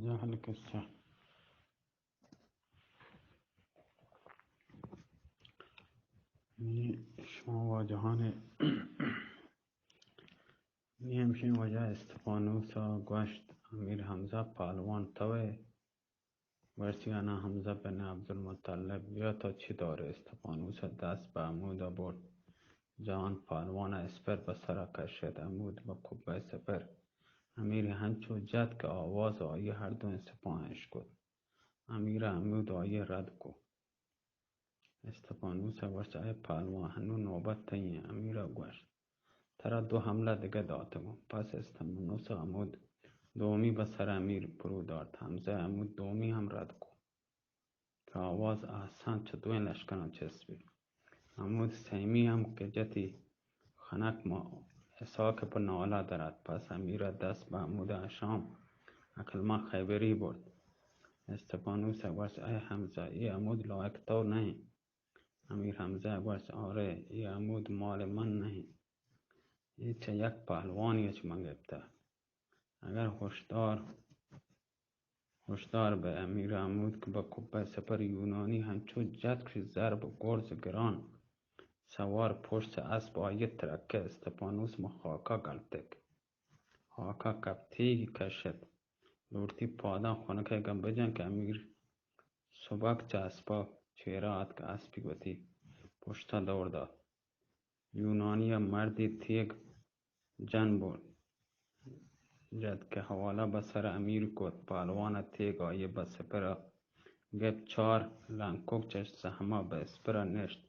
جاہل قصہ۔ نی شما واجہانے، نی ہمشیں وجہ استفانوس ءَ گوشت، امیر حمزہ پہلوان توئے؟ گوشتی، انا حمزہ بن عبدالمطلب، بیا تو چی دارے؟ استفانوس ءَ دست بہ عمود ءَ برت۔ جان پہلوان ءَ اسپر بہ سر ءَ کشت۔ عمود بہ کبہ سپر امیر ہنچو جت کہ آواز آئی ءِ ہر دوئیں سپاں اشکت۔ امیر ءَ عمود آئی ءَ رد کو۔ استفانوس ءَ گوشت، اے پہلوان، ہنو نوبت تئی ایں۔ امیر ءَ گوشت، ترا دو حملہ دگہ داتگوں۔ پس استفانوس ءَ عمود دومی بہ سر امیر پرو دارت۔ حمزہ ءَ عمود دومی ہم رد کو کہ آواز احسن چہ دوئیں لشکراں چست بیت۔ عمود سیمی ہم کہ جتی، خنک ما اسحاق پہ نالا درات۔ پس امیر ءَ دست بہ عمود ءَ اشام، اکلمہ خیبری برت۔ استفانوس ءَ گوشت، اے حمزہ، اے عمود لائق تو نہ ایں۔ امیر حمزہ ءَ گوشت، آرے، اے عمود مال من نہ ایں، اے چہ یک پہلوانے ءَ چہ من گپتہ۔ اگر ہشدار، ہشدار بئے۔ امیر ءَ عمود کہ بہ کبہ سپر یونانی ہنچو جت کہ زرب گرز گران سوار پشت اسپ آئی ءَ ترکہ۔ استفانوس ماں خاکا گلتک۔ ہاکا کپتیگی کشت۔ لوٹتی پاداں خنکے گم بجن کہ امیر سبک چہ اسپا چیرا اتک، اسپی وتی پشتا دور دات۔ یونانی ءَ مردی تیگ جن برت، جت کہ حوالہ بہ سر امیر کت۔ پہلوان ءَ تیگ آئی ءَ بہ سپر ءَ گپت، چار لنکک چہ سہما بہ اسپر ءَ نشت۔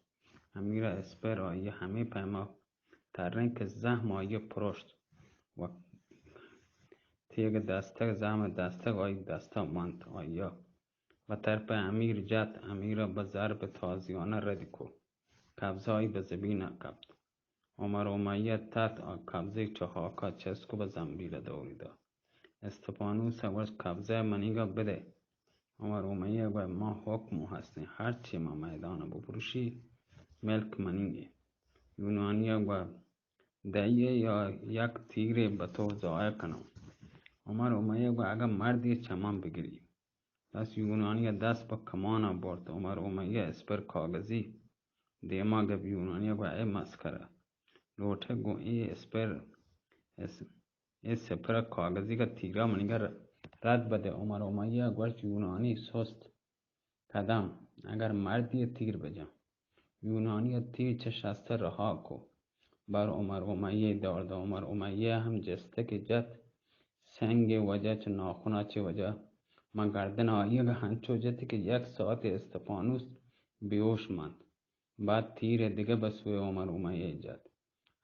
امیر ءَ اسپر آئی ءَ ہمے پیما ترینت کہ زہم آئی ءَ پرشت و تیگ دستگ، زہم دستگ آئی دستا منت۔ آئی ءَ بہ طرف امیر جت، امیر ءَ بہ ضرب تازیانہ رد کو، قبضہ آئی بہ زمین ءَ کپت۔ عمر امیہ تت آ قبضہ چہ ہاکا چست کو بہ زنبیل ءَ دوری دات۔ استفانوس ءَ گوشت، قبضہ منیگا بدئے۔ عمر امیہ گوشت، ما حکم ہستیں، ہرچی ما میدان ءَ بپروشی، ملک منیگیں۔ یونانی ءَ گوشت، دئیے یا یک تیرے بہ تو ضائع کناں۔ عمر امیہ گوشت، اگاں مردی چہ من بگری۔ پس یونانی ءَ دست بہ کمان ءَ برت۔ عمر امیہ اسپر کاغذی دیما گپت۔ یونانی ءَ گوشت، اے مسخرہ، لوٹئے گوں اے اسپر، اس-، اے سپر ءَ کاغذی کہ تیرا منیگا رد بدئے۔ عمر امیہ ءَ گوشت، یونانی سست قدم، اگر مردی ءَ تیر بجن۔ یونانی ءَ تیر چہ شست ءَ رہا کو، بر عمر امیہ دور دات۔ عمر امیہ ہم جستگے جت، سنگ ءِ وجہ چہ ناخنا چہ وجہ من گردن آئی ءَ ہنچو جت کہ یک ساعتے استفانوس بیہوش منت۔ بعد تیر ءَ دگہ بہ سوئے عمر امیہ جت۔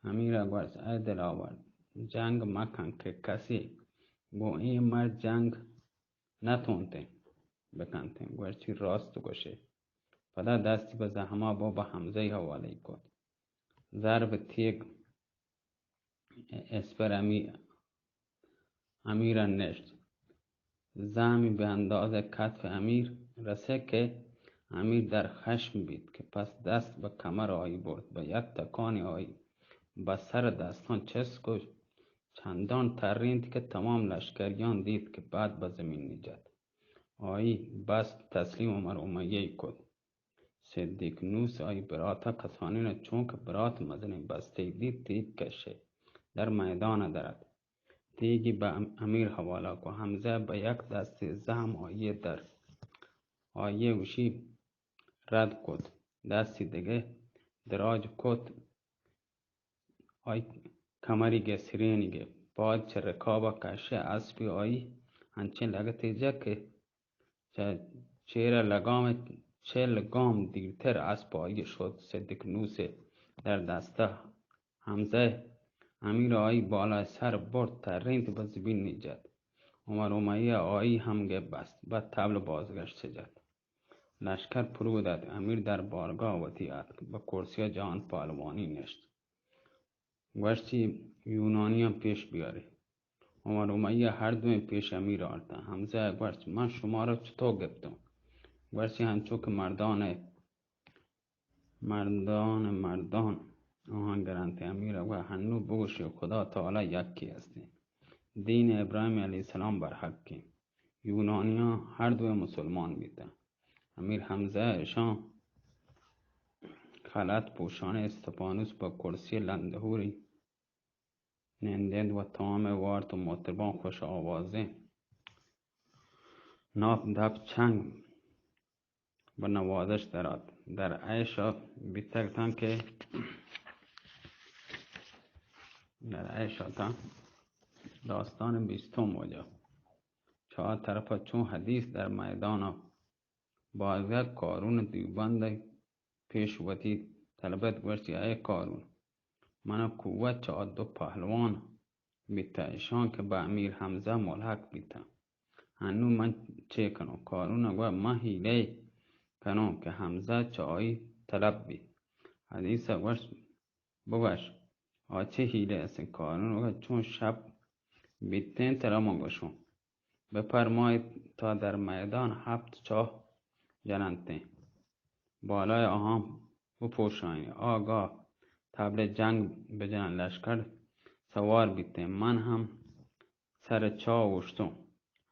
امیر ءَ گوشت، اے دلاور، جنگ مکن کہ کسے گوں اے مرد جنگ نہ تونتیں بکنتیں۔ گوشتی، راست گوشے۔ پدا دستی بہ زہما بو بہ حمزہ ءِ حوالہ ءَ کت۔ ضرب تیگ اسپر امی-، امیر ءَ نشت۔ زہمی بہ اندازہ کتف امیر رسے کہ امیر در خشم بیت کہ پس دست بہ کمر آئی برت، بہ یک تکانی آئی بہ سر دستان چست کت، چندان ترینت کہ تمام لشکریان دیت کہ بعد بہ زمین جت۔ آئی بست تسلیم عمر امیہ کت۔ صدیق نوس آئی براتا کسانین چونکہ برات مزنیں بستے دیت، تیگ کشے در میدان درات۔ تیگی بہ ام-، امیر حوالہ کو۔ حمزہ بہ یک دستی زہم آئی در، آئی گوشی رد کت، دستی دگہ دراج کت، آئی کمری گسرینی گپت۔ پاد چہ رکابا کشے، اسپی آئی انچیں لگتے جت کہ چہ چیرا لگام چل گام دیرتر اسپ آئی شت۔ صدیق نوس در دستا حمزہ امیر آئی بالای سر برت، ترینت بہ زمین جت۔ عمر امیہ آئی ہم گپ بست، بہ طبل بازگشت جت۔ لشکر پرو دات، امیر در بارگاہ وتی آتک، بہ کرسی جان پہلوانی نشت۔ گوشتی، یونانیاں پیش بیارے۔ عمر امیہ ہر دوئیں پیش امیر آرتاں۔ حمزہ گوشت، من شمارا چطور گپتوں؟ گوشتی، ہنچو کہ مردان، مردان، مردان آہاں گرنت۔ امیر گوشت، ہنو بگوشے، خدا تعالی یکے ہستیں۔ دین ابراہیم علیہ السلام برحقیں۔ یونانیاں ہر دوئیں مسلمان بیتاں۔ امیر حمزہ اشاں خلعت پوشانے استفانوس پہ کرسی لندہوری نندند و تمام وارت و مطرباں خوش آوازیں ناپ دپ چنگ بہ نوازش درات۔ در عیش بیتگ تاں کہ در عیش تاں داستان بیستم واجہ۔ چہ آ طرف ءَ چون حدیث در میدان ءَ بازگ، قارون دیوبند ءَ پیش وتی طلبت گوشتی، اے قارون، من ءَ قوت چہ آ دو پہلوان بیتہ، اشاں کہ بہ امیر حمزہ ملحق بیتہ۔ انوں من چے کنوں؟ قارون ءَ گوشت، من حیلہ کنوں کہ حمزہ چہ آئی طلب بیت۔ حدیث ءَ گوشت، بگوش، آ چے حیلہ است؟ قارون ءَ گوشت، چون شپ بیتیں ترا من گوشوں۔ بپرمائیت تا در میدان ہپت چاہ جننتیں، بالای آہاں بپوشائیں، آگاہ تبل جنگ بجنن، لشکر سوار بیتیں، من ہم سر چاہ اوشتوں۔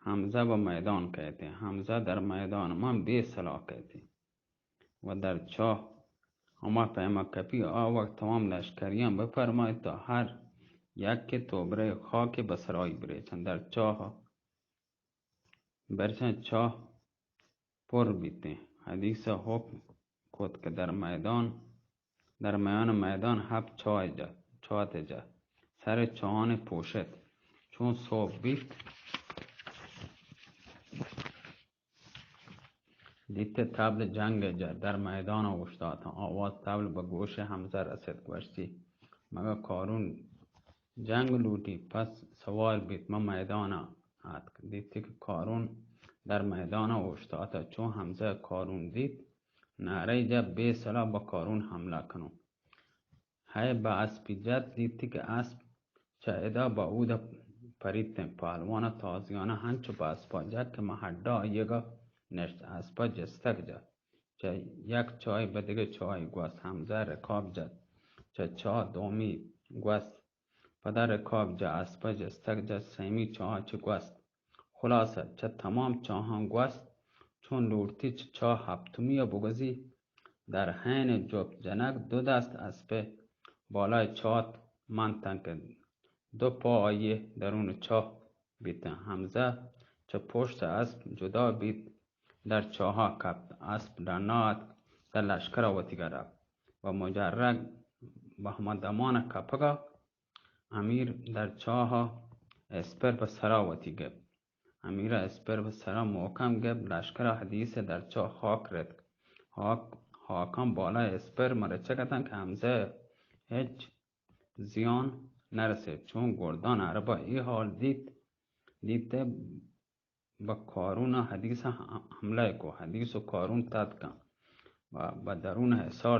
حمزہ بہ میدان کئیتیں، حمزہ در میدان من بے سلاح کئیتیں و در چاہ ہما پیما کپی، آ وقت تمام لشکریاں بپرمائیت تا ہر یک کہ توبرے خاکے بہ سرائی بریچن، در چاہ برچاں چاہ پر بیتیں۔ حدیث ءَ حکم کت کہ در میدان، در میان میدان ہپت چاہ جت، چاہ تے جت، سر چاہانی پوشت۔ چون صبح بیت، دیت تبل جنگ ءَ جت، در میدان ءَ اوشتاتاں۔ آواز تبل بہ گوش حمزہ رست، گوشتی، مگہ قارون جنگ لوٹی؟ پس سوار بیت، من میدان ءَ آتک۔ دیتی کہ قارون در میدان ءَ اوشتاتہ۔ چون حمزہ قارون دیت، نعرہ جت، بے سلاح بہ قارون حملہ کنوں۔ ہے بہ اسپی جت، دیتی کہ اسپ چہ ادا بہ اودا پریتیں۔ پہلوان ءَ تازیانہ ہنچو بہ اسپا جت کہ ماں ہڈا آئیگا نشت، اسپا جستگ جت۔ چہ یک چاہے بہ دگہ چاہے گوست، حمزہ رکاب جت، چہ چاہ دومی گوست، پدا رکاب جت، اسپا جستگ جت، سیمی چاہ چہ گوست۔ خلاصہ چہ تمام چاہاں گوست، چون لوٹتی چہ چاہ ہپتمی ءَ بگوزی، در حین جپت جنگ دو دست اسپ بالای چات منتن کہ دو پا آئی درون چاہ بیتن۔ حمزہ چہ پشت اسپ جدا بیت، در چاہا کپت، اسپ ڈنا آتک، در لشکرا وتیگا رپت و مجرگ بہ ہما دمان کپگا امیر در چاہ ءَ اسپر پہ سرا وتی گپت۔ امیر ءَ اسپر پہ سرا محکم گپت۔ لشکر ءَ حدیث ءَ در چاہ ہاک رتک۔ ہاک، ہاکاں بالای اسپر مرچگ اتاں کہ حمزہ ءَ ہچ زیان نرسیت۔ چون گردان عرب ءَ اے حال دیت، دیت ءَ بہ قارون ءَ حدیث ءَ حملہ کو۔ حدیث و قارون تتکاں و بہ درون حصار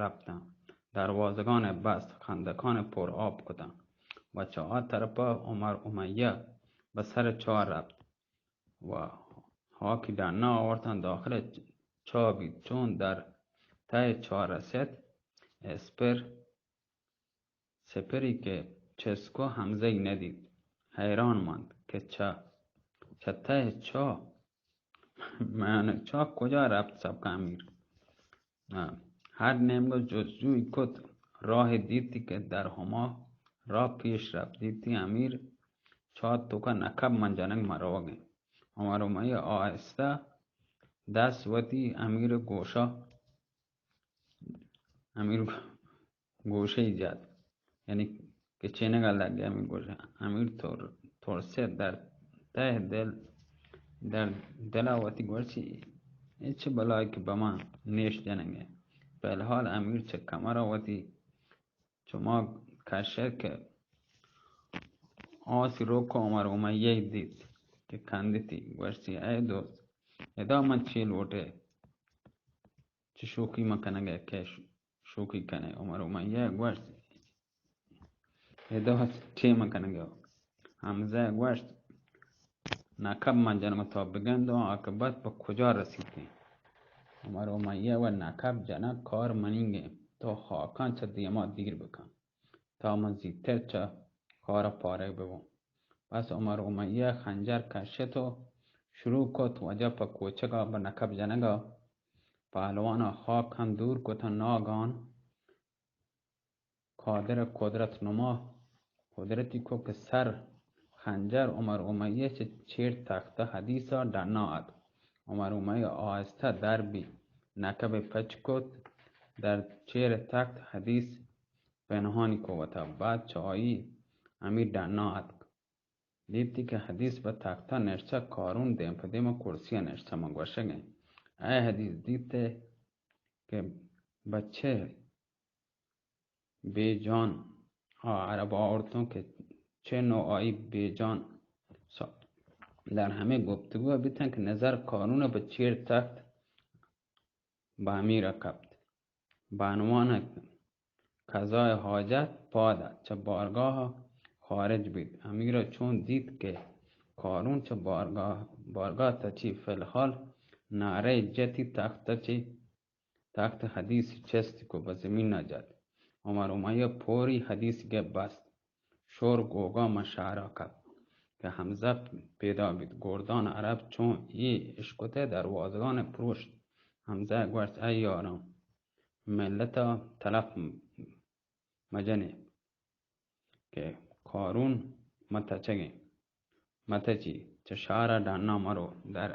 رپتاں۔ دروازگان بست، خندقان پر آب کتاں و چہ آ طرف عمر امیہ بہ سر چاہ رپت و ہاکی ڈنا آورتاں، داخل چاہ بیت۔ چون در تہ چاہ رست، اسپر سپری کہ چست کو، حمزہ ای ندیت۔ حیران ماند کہ چہ، چہ تہ چاہ، میان چاہ کجا رپت سبک امیر؟ آ، ہر نیمگا جستجوئی کت، راہ دیتی کہ در ہما راہ پیش رپت۔ دیتی امیر چاہ توکا نقب من جنگ مروگیں۔ عمر امیہ آہستہ دست وتی امیر گوشا، امیر گوشے جت، یعنی کہ چینگا لگے۔ امیر گوش، امیر تر-، ترسے در تہ دل، در دلا وتی گوشی، اے چہ بلائے کہ بہ من نیش جنگے۔ فی الحال امیر چہ کمرا وتی چما کشت کہ آسی روک عمر امیہ دیت کہ کندتی، گوشتی، اے دوست، ادا من چی لوٹے؟ چہ شوکی مکنگ ءَ کہ ش-، شوکی کنے؟ عمر امیہ گوشت، ادا چے مکنگ ءَ؟ حمزہ گوشت، نقب من جنگ، تو بگند و عاقبت پہ کجا رسیتیں؟ عمر امیہ و نقب جنگ کار منیگیں، تو خاکاں چہ دیما دیر بکن۔ تا من زیتر چہ کار ءَ پارگ ببوں۔ پس عمر امیہ خنجر کشت و شروع کت، واجہ پہ کوچگ ءَ بہ نکب جنگ ءَ پہلوان ءَ خاک ہم دور کت ءُ ناگان قادر قدرت نما قدرتی کو کہ سر خنجر عمر امیہ چہ چیر تخت حدیث ءَ ڈنا اتک۔ عمر امیہ آہستہ در بی، نکب پچ کت، در چیر تخت حدیث پنہانی کو وتا۔ بعد چہ آئی امیر ڈنا اتک۔ دیتی کہ حدیث بہ تخت ءَ نشتہ، قارون دیم پہ دیم ءَ کرسی ءَ نشتہ۔ من گوشگ ایں، اے حدیث دیتے کہ بچے بے جان، آ عرب عورتوں کہ چہ نوع آئی بے جان۔ سا-، در ہمے گفتگو بیتن کہ نظر قارون بہ چیر تخت بہ امیر کپت۔ بانوان قضای حاجت پاد چہ بارگاہ خارج بیت۔ امیر چون دیت کہ قارون چہ بارگاہ، بارگاہ تچی فی الحال نعرہ جتی، تخت چی تخت حدیث چست کو بہ زمین ءَ جت۔ عمر امیہ پوری حدیث گپ بست۔ شور گوگا ماں شہرا کپت کہ حمزہ پیدا بیت۔ گردان عرب چون اے اشکتہ دروازگان پروشت۔ حمزہ گوشت، اے یاراں، ملتا تلف مجنے کہ قارون متچگیں۔ متچی، چہ شہر ءَ ڈنا مرو۔ در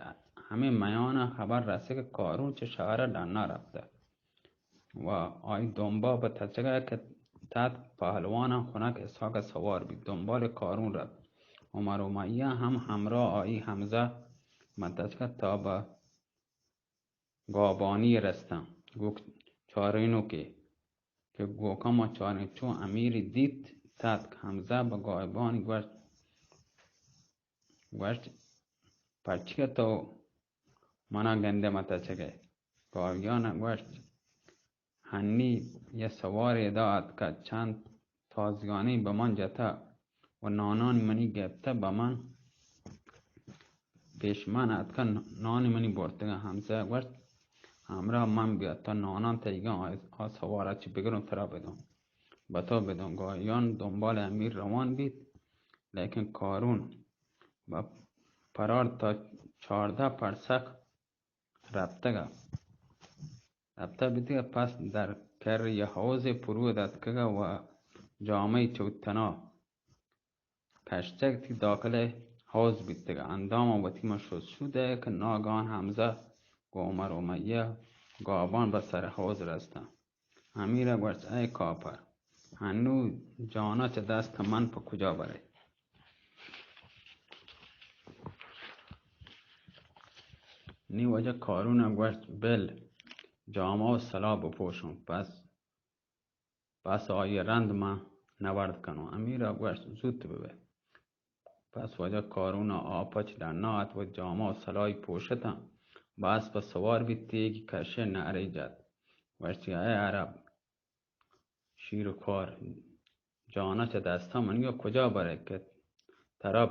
ہمے میان ءَ خبر رسے کہ قارون چہ شہر ءَ ڈنا رپتہ و آئی دمبا بہ تچگ ءَ کہ تت پہلواناں خنک اسحاق ءَ سوار بیت، دمبال قارون رپت۔ عمر امیہ ہم ہمراہ آئی حمزہ متچگ ءَ تا بہ گابانی رستاں۔ گوک چارینوکے کہ گوکاں ما چاریں۔ چو امیری دیت، تتک۔ حمزہ بہ گابانی گوشت، گوشت، پرچیا تو منا گندے متچگئے؟ گابیان گوشت، ہنی یہ سوارے ادا اتکہ، چند تازیانی بہ من جتہ و نانانی منی گپتہ، بہ من پیش من اتکہ، نانی منی برتگہ۔ ہمسایہ گوشت، ہمراہ من بیا، تا نانان تئیگاں آ سوارا چہ بگروں ترا بدوں، بہ تو بدوں۔ گاہیان دنبال امیر روان بیت، لیکن کارون بہ پرار تا چاردہ پرسک رپتگ ء، رپتہ بیتگ ء پس در کر ء حوضے پرود اتکگ ء و جامہ چو تنا کشتگ تی داخل حوض بیتگ ء اندام وتی ما شست شود ء کہ ناگان حمزہ گوں عمر امیہ گابان بہ سر حوض رستاں۔ امیر ء گوشت، اے کاپر، ہنو جانا چہ دست من پہ کجا برئے؟ نی واجہ کارون ء گوشت، بل، جامہ و سلاح بپوشوں، پس، پس آئی ء رند من نورد کنوں۔ امیر ء گوشت، زوت ببئے۔ پس واجہ کارون ء آپچ ڈنا ات و جامہ و سلاحی پوشتاں، بس پہ سوار بیت، تیگی کشے نعرے جت، گوشتی، اے عرب شیر و خوار، جانا چہ دستا منی و کجا برئے کہ ترا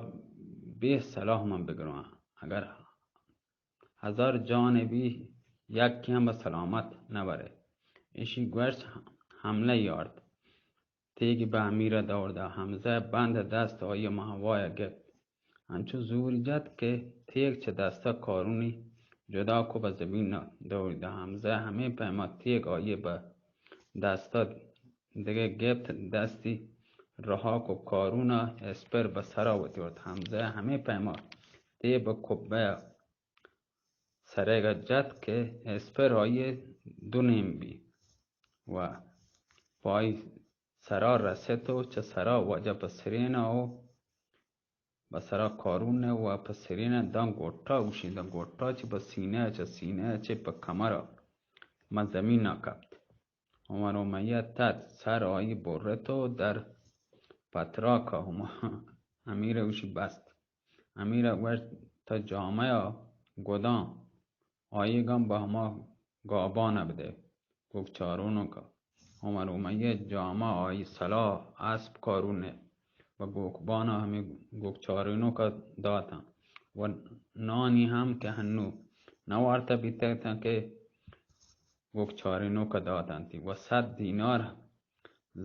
بے سلاح من بگرواں؟ اگر ہزار جان بی، یکے ہم بہ سلامت نبرئے۔ ایشی گوشت، حملہ یارت۔ تیگی بہ امیر ء دور دا۔ حمزہ بند دست آئی ء ماں ہوا ء گپت۔ انچو زوری جت کہ تیگ چہ دست ء کارونی جدا کو بہ زمین ء دوری دا۔ حمزہ ہمے پیما تیگ آئی ء بہ دست ء دگہ گپت، دستی رہا کو کارون ء اسپر بہ سرا وتی ورت۔ حمزہ ہمے پیما تیگ بہ کبہ ء سرگ ء جت کہ اسپر آئی ء دو نیم بی و پہ آئی سرا رست و چہ سرا واجہ پہ سرین ء و بہ سرا کارون ء و پہ سرین ء داں گوٹا اوشی، داں گوٹا چہ بہ سینہ ء، چہ سینہ ء چہ پہ کمر ء ماں زمین ء کپت۔ عمر امیہ تت، سر آئی برت و در پتراک ء ہما امیر ء اوشی بست۔ امیر ء گوشت، تا جامہ ء گداں آئیگاں بہ ہما گابان ء بدئے۔ گوک چارونک ء عمر امیہ جامہ، آئی سلاح، اسپ کارون ء بہ گوکبان ء ہمے گوک چارینوک ء داتاں و نانی ہم کہ ہنو نہ وارتہ بیتگ اتاں کہ گوک چارینوک ء داتنتی و صد دینار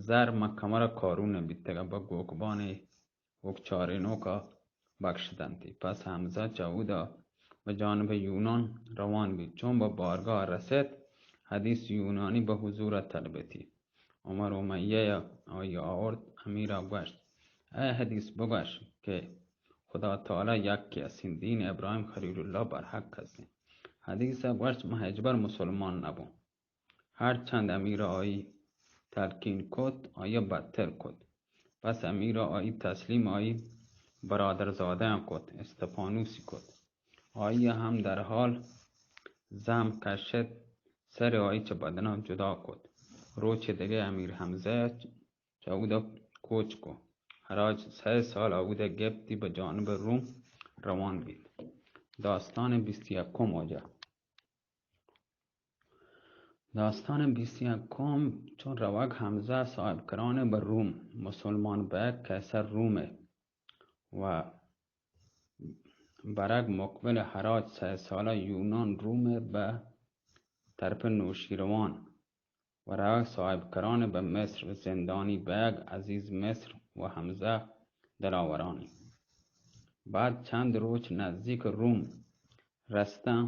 زر ماں کمر ء کارون ء بیتگ ء بہ گوکبان ء گوک چارینوک ء بکشتنتی۔ پس حمزہ چہ اودا بہ جانب یونان روان بیت۔ چون بہ بارگاہ رسیت، حدیث یونانی بہ حضور طلبتی۔ عمر امیہ آئی آورت، امیرا گوشت، اے حدیث بگوش کہ خدا تعالی یکے است، دین ابراہیم خلیل اللہ برحق است۔ حدیثا گوشت، من ہچبر مسلمان نبوں۔ ہر چند امیرا آئی تلقین کت، آئی بدتر کت۔ پس امیرا آئی تسلیم آئی برادرزادیاں کت، استفانوسی کت۔ آئی ہم در حال زہم کشت، سر آئی چہ بدنا جدا کت۔ روچ دگہ امیر حمزہ چہ اودا کوچ کو۔ حراج سئے سال اودا گپتی بہ جانب روم روان بیت۔ داستان بیست و یکم واجہ۔ داستان بیست و یکم، چون روگ حمزہ صاحب کران بہ روم، مسلمان بیگ قیصر روم و برگ مقبل حراج سئے سالہ یونان روم بہ طرف نوشیروان و روگ صاحب کران بہ مصر، زندانی بیگ عزیز مصر و حمزہ دلاورانی۔ بعد چند روچ نزدیک روم رستن،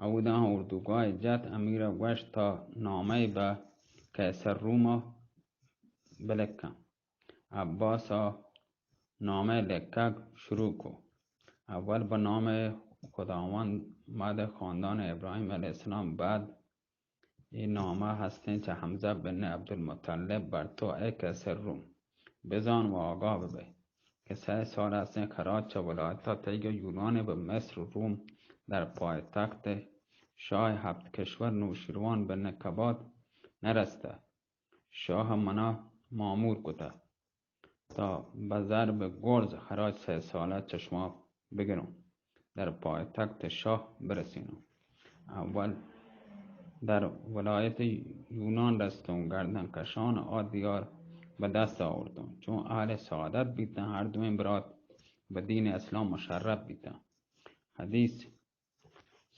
اوداں اردوگاہ جت، امیرا گوشت تا نامہ بہ قیصر روما بلکن۔ عباسا نامہ لکگ شروع کو۔ اول بہ نام خداوند، بعد خاندان ابراہیم علیہ السلام، بعد اے نامہ ہستیں چہ حمزہ بن عبدالمطلب، بر تو اے قیصر روم، بزان و آگاہ ببئے کہ سئے سال ہستیں خراج چہ ولایتا تئیگا یونان بہ مصر و روم در پایتخت شاہ ہپت کشور نوشیروان بن کباد نرستہ۔ شاہ منا مامور کتہ تا بہ ضرب گرز خراج سئے سالہ چہ شما بگروں، در پایتخت شاہ برسینوں۔ اول در ولایت یونان رستوں، گردن کشان آ دیار بہ دست آورتوں۔ چون اہل سعادت بیتاں، ہر دوئیں برات بہ دین اسلام مشرف بیتاں۔ حدیث،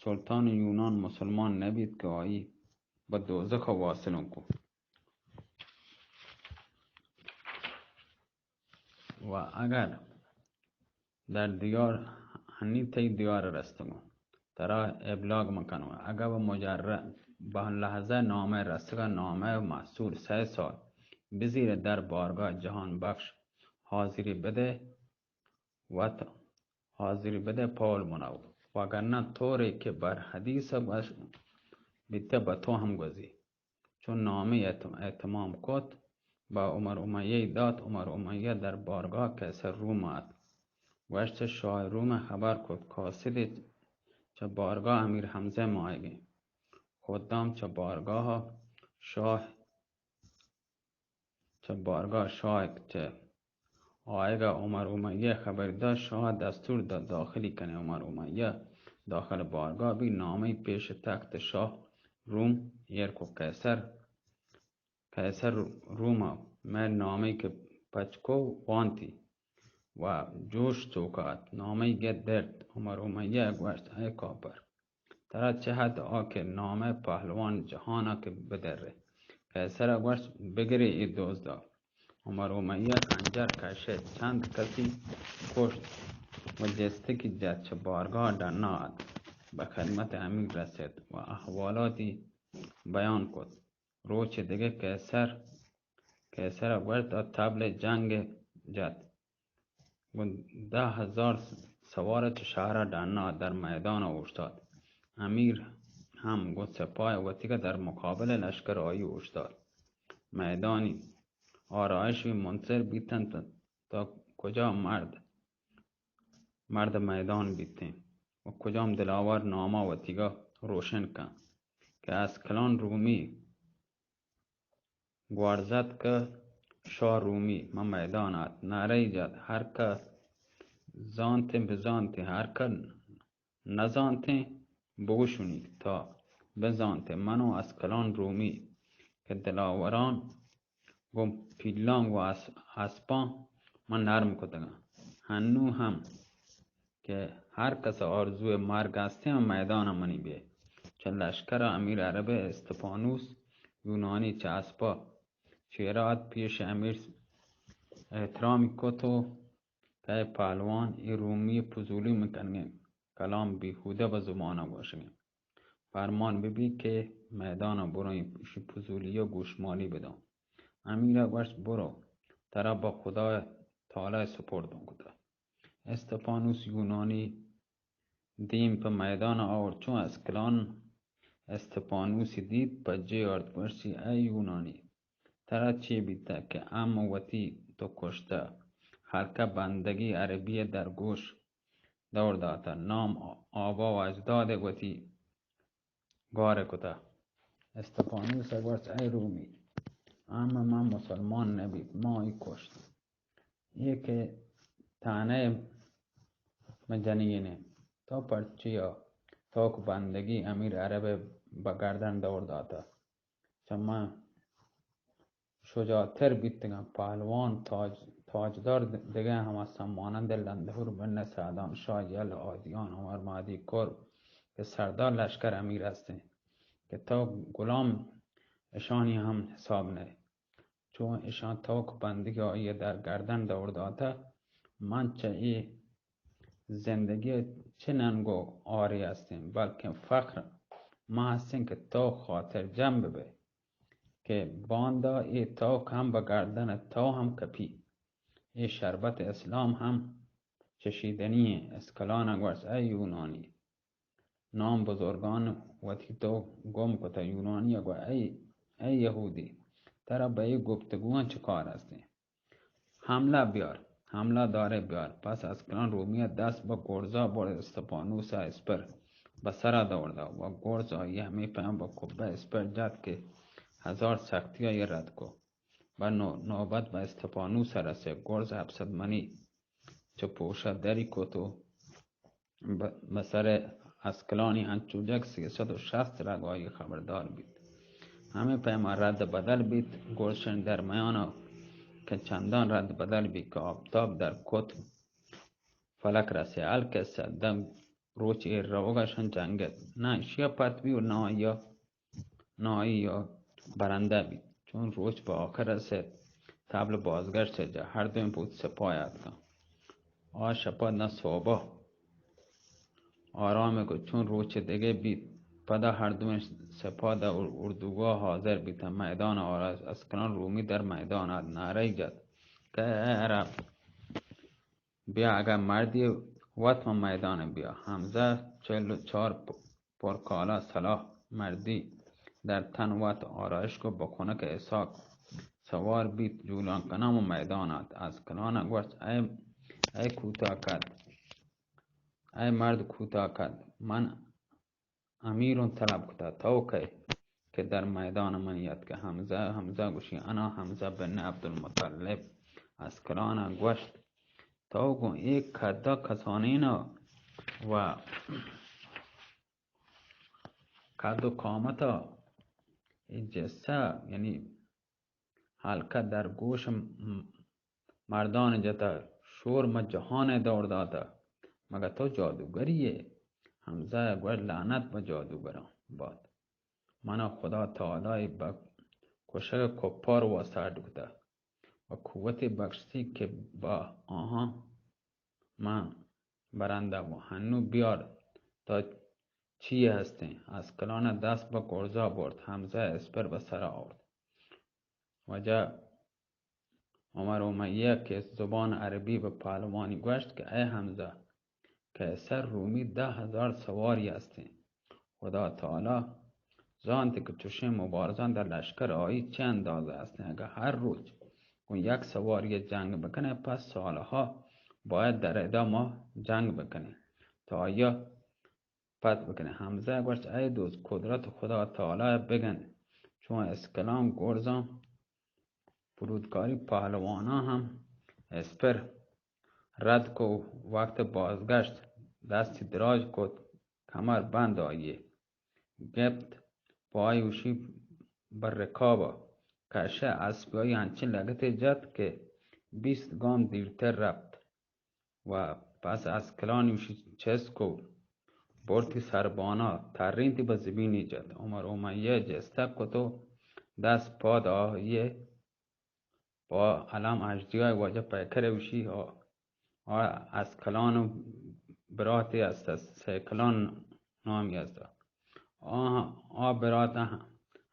سلطان یونان مسلمان نبیت کہ آئی بہ دوزخ واصلوں کو۔ و اگر در دیار، ہنی تئی دیار رستگوں، ترا ابلاغ مکنوں، اگر بہ مجرد بہ لحظہ نامہ رستگا، نامہ محصول سئے سال بزیر در بارگاہ جہان بخش حاضری بدے، وت حاضری بدے، پول منو، وگرنہ طوری کہ بر حدیث گوش بیتہ بہ تو ہم گوزی۔ چون نامہ اہتم-، اہتمام کت، بہ عمر امیہ دات۔ عمر امیہ در بارگاہ قیصر روم آت۔ گوشت، شاہ روم خبر کت، قاصد چہ بارگاہ امیر حمزہ مایگیں۔ خدام چہ بارگاہ شاہ، چہ بارگاہ شاہ چہ آیگا عمر امیہ خبر دات، شاہ دستور دات داخلی کنے۔ عمر امیہ داخل بارگاہ بی، نامہ پیش تخت شاہ روم ایر کو، قیصر، قیصر روما مئے نامہ کہ پچ کو وانتی و جوش چوکا ات۔ نامہ گت درت، عمر امیہ گوشت، اے کافر، ترا چہ حد آ کہ نامہ پہلوان جہانا کہ بدرے۔ قیصرا گوشت، بگرے اے دزدا۔ عمر امیہ خنجر کشت، چند کسی کشت و جستگی جت، چہ بارگاہ ڈنا ات، بہ خدمت امیر رست و احوالاتی بیان کت۔ روچ دگہ قیصر، قیصرا گوشت، آ طبل جنگ جت۔ گوں دہ ہزار سوار چہ شہر ء ڈنا در میدان ء اوشتات۔ امیر ہم گوں سپاہ وتیگا در مقابل لشکر آئی اوشتات۔ میدانی آرائش بی منتظر بیتنت تا کجا مرد، مرد میدان بیتیں و کجام دلاور ناما وتیگا روشن کن کہ اسکلان رومی گوارزت کہ شاہ رومی ماں میدان آت، نعرہ ای جت، ہر کہ زانتیں بزانتیں، ہر کہ نزانتیں بگوشونیت تا بزانتیں۔ من و اسکلان رومی کہ دلاوران گوں پیلان گوں اس-، اسپاں من نرم کتگاں۔ ہنو ہم کہ ہر کس ء آرزوئے مرگ ہستیں، آ میدان ء منی بئے۔ چہ لشکر ء امیر عرب ء استفانوس یونانی چہ اسپ ء چیرا ات، پیش امیر احترامی کت و کہ اے پہلوان، اے رومی ء پزولی مکنگیں کلام بیہودہ بہ زبان ءَ گوشگ ءَ۔ فرمان بہ بیت کہ میدان ءَ برو، ایشی فضولی ءَ گوشمالی بداں۔ امیر ءَ گوشت، برو، ترا بہ خدا تعالی سپردوں کتہ۔ استفانوس یونانی دیم پہ میدان ءَ آورت۔ چون اسکلان استفانوسی دیت، پجے آرت، گوشتی، اے یونانی، ترا چے بیتہ کہ ہم وتی تو کشتہ؟ ہلکہ بندگی عربی ءَ در گوش دور داتہ، نام آبا و اجداد وتی گار کتہ۔ استفانوس ءَ گوشت، اے رومی، ہم من مسلمان نہ بیت، ما ای کشت۔ اے کہ تانے من جنگینے، تو پرچیا توک بندگی امیر عرب ءَ بہ گردن دور داتہ؟ چہ من شجاعتر بیتگاں۔ پہلوان تاج، تاجدار دگہ ہم استاں، مانند لندہور بن سعدان، شاہ یل، آدیان، عمر مہدی کرب کہ سردار لشکر امیر ہستیں کہ تو غلام اشانی ہم حساب نئے۔ چون اشاں توک بندگی آئی ءَ در گردن دور داتہ، من چہ اے زندگی ءَ چہ ننگ و آرے ہستیں، بلکیں فخر من ہستیں کہ تو خاطر جم بہ بئے کہ باندا اے توک ہم بہ گردن ءَ تو ہم کپی۔ اے شربت اسلام ہم چشیدنی ایں۔ اسکلان ءَ گوشت، اے یونانی، نام بزرگان وتی تو گم کتہ۔ یونانی ءَ گوشت، اے، اے یہودی، ترا بہ اے گپتگواں چہ کار ہستیں؟ حملہ بیار، حملہ دارے بیار۔ پس اسکلان رومی ءَ دست بہ گرزا برت، استفانوس ءَ اسپر بہ سرا دور دات و گرز آئی ءَ ہمے پیما بہ کبہ اسپر جت کہ ہزار سختی آئی ءَ رد کو۔ بہ نو-، نوبت بہ استفانوس ءَ رسے۔ گرز ہپت سد منی چہ پوشا دری کت و بہ، بہ سر اسکلانی انچو جک سیصد و شصت رگ آئی خبردار بیت۔ ہمے پیما رد بدل بیت، گرزشانی درمیان ءَ کہ چندان رد بدل بیت کہ آپتاب در قطب فلک رسے۔ القصہ، دم روچ ایر روگا شان جنگت۔ نہ اشیا پت بی و نہ آیا نہ آئی ءَ برندہ بیت۔ چون روچ پہ آخر رسیت، تبل بازگشت ءِ جاہ، ہر دوئیں بوت سپاہ ءَ اتکاں۔ آ شپ ءَ نہ سہب ءَ آرام کت۔ چون روچ دگہ بیت، پدا ہر دوئیں سپاہ داں اردوگاہ حاضر بیتاں۔ میدان آراست، اسکلان رومی در میدان ات، نعرہ ای جت کہ اے عرب! بیا، اگاں مردی، وت ماں میدان ءَ بیا۔ حمزہ چل و چار پ-، پرکالا سلاح مردی در تن وت آرائش کو، بکنک اسحاق سوار بیت، جولان کنان و میدان ات۔ اسکلان ءَ گوشت، اے، اے کوتاہ قد، اے مرد کوتاہ قد، من امیروں طلب کتا، تو کئے کہ در میدان منی اتکہ؟ حمزہ، حمزہ گوشی، انا حمزہ بن عبدالمطلب۔ اسکلان ءَ گوشت، تو گوں اے قد ءَ کسانین ءَ و قد و قامت ءَ اے جسہ، یعنی ہلکہ در گوش م-، مردان جتہ، شور مہ جہان ءَ دور داتہ، مگہ تو جادوگری ئے؟ حمزہ ءَ گوشت، لعنت بہ جادوگراں بات۔ منا خدا تعالی ءَ بہ کشگ ءَ کپار واستا اڈ کتہ و قوتے بخشتی کہ با آہاں من برندہ بوں۔ ہنو بیار تا چی ہستیں؟ اسکلان ءَ دست بہ گرزا برت، حمزہ ءِ اسپر بہ سرا آورت۔ واجہ عمر امیہ کہ زبان عربی بہ پہلوانی گوشت کہ اے حمزہ، قیصر رومی دہ ہزار سواری ہستیں۔ خدا تعالی زانت کہ چشیں مبارزان در لشکر آئی چہ اندازہ ہستیں۔ اگہ ہر روچ گوں یک سواری جنگ بکنے، پس سالہا باید در ادا ما جنگ بکنیں تا آیا پت بکنیں۔ حمزہ گوشت، اے دوست، قدرت خدا تعالی بگند، چون اسکلان گرزاں فرودکاری پہلواناں ہم اسپر رد کو، وقت بازگشت دستی دراج کت، کمر بند آئی گپت، پای اوشی بر رکاب کشہ، اسپی آئی انچیں لگتے جت کہ بیست گام دیرتر رپت۔ و پس اسکلانی اوشی چست کو، برتی سربانا ترینتی بہ زمینی جت۔ عمر امیہ جستہ کتو دست پاد آہیہ پا علم اجدیای واجہ پیکر اوشی آ، آ اسکلان و براتے است، سیکلان نامی است۔ آ، آ برات ہ-،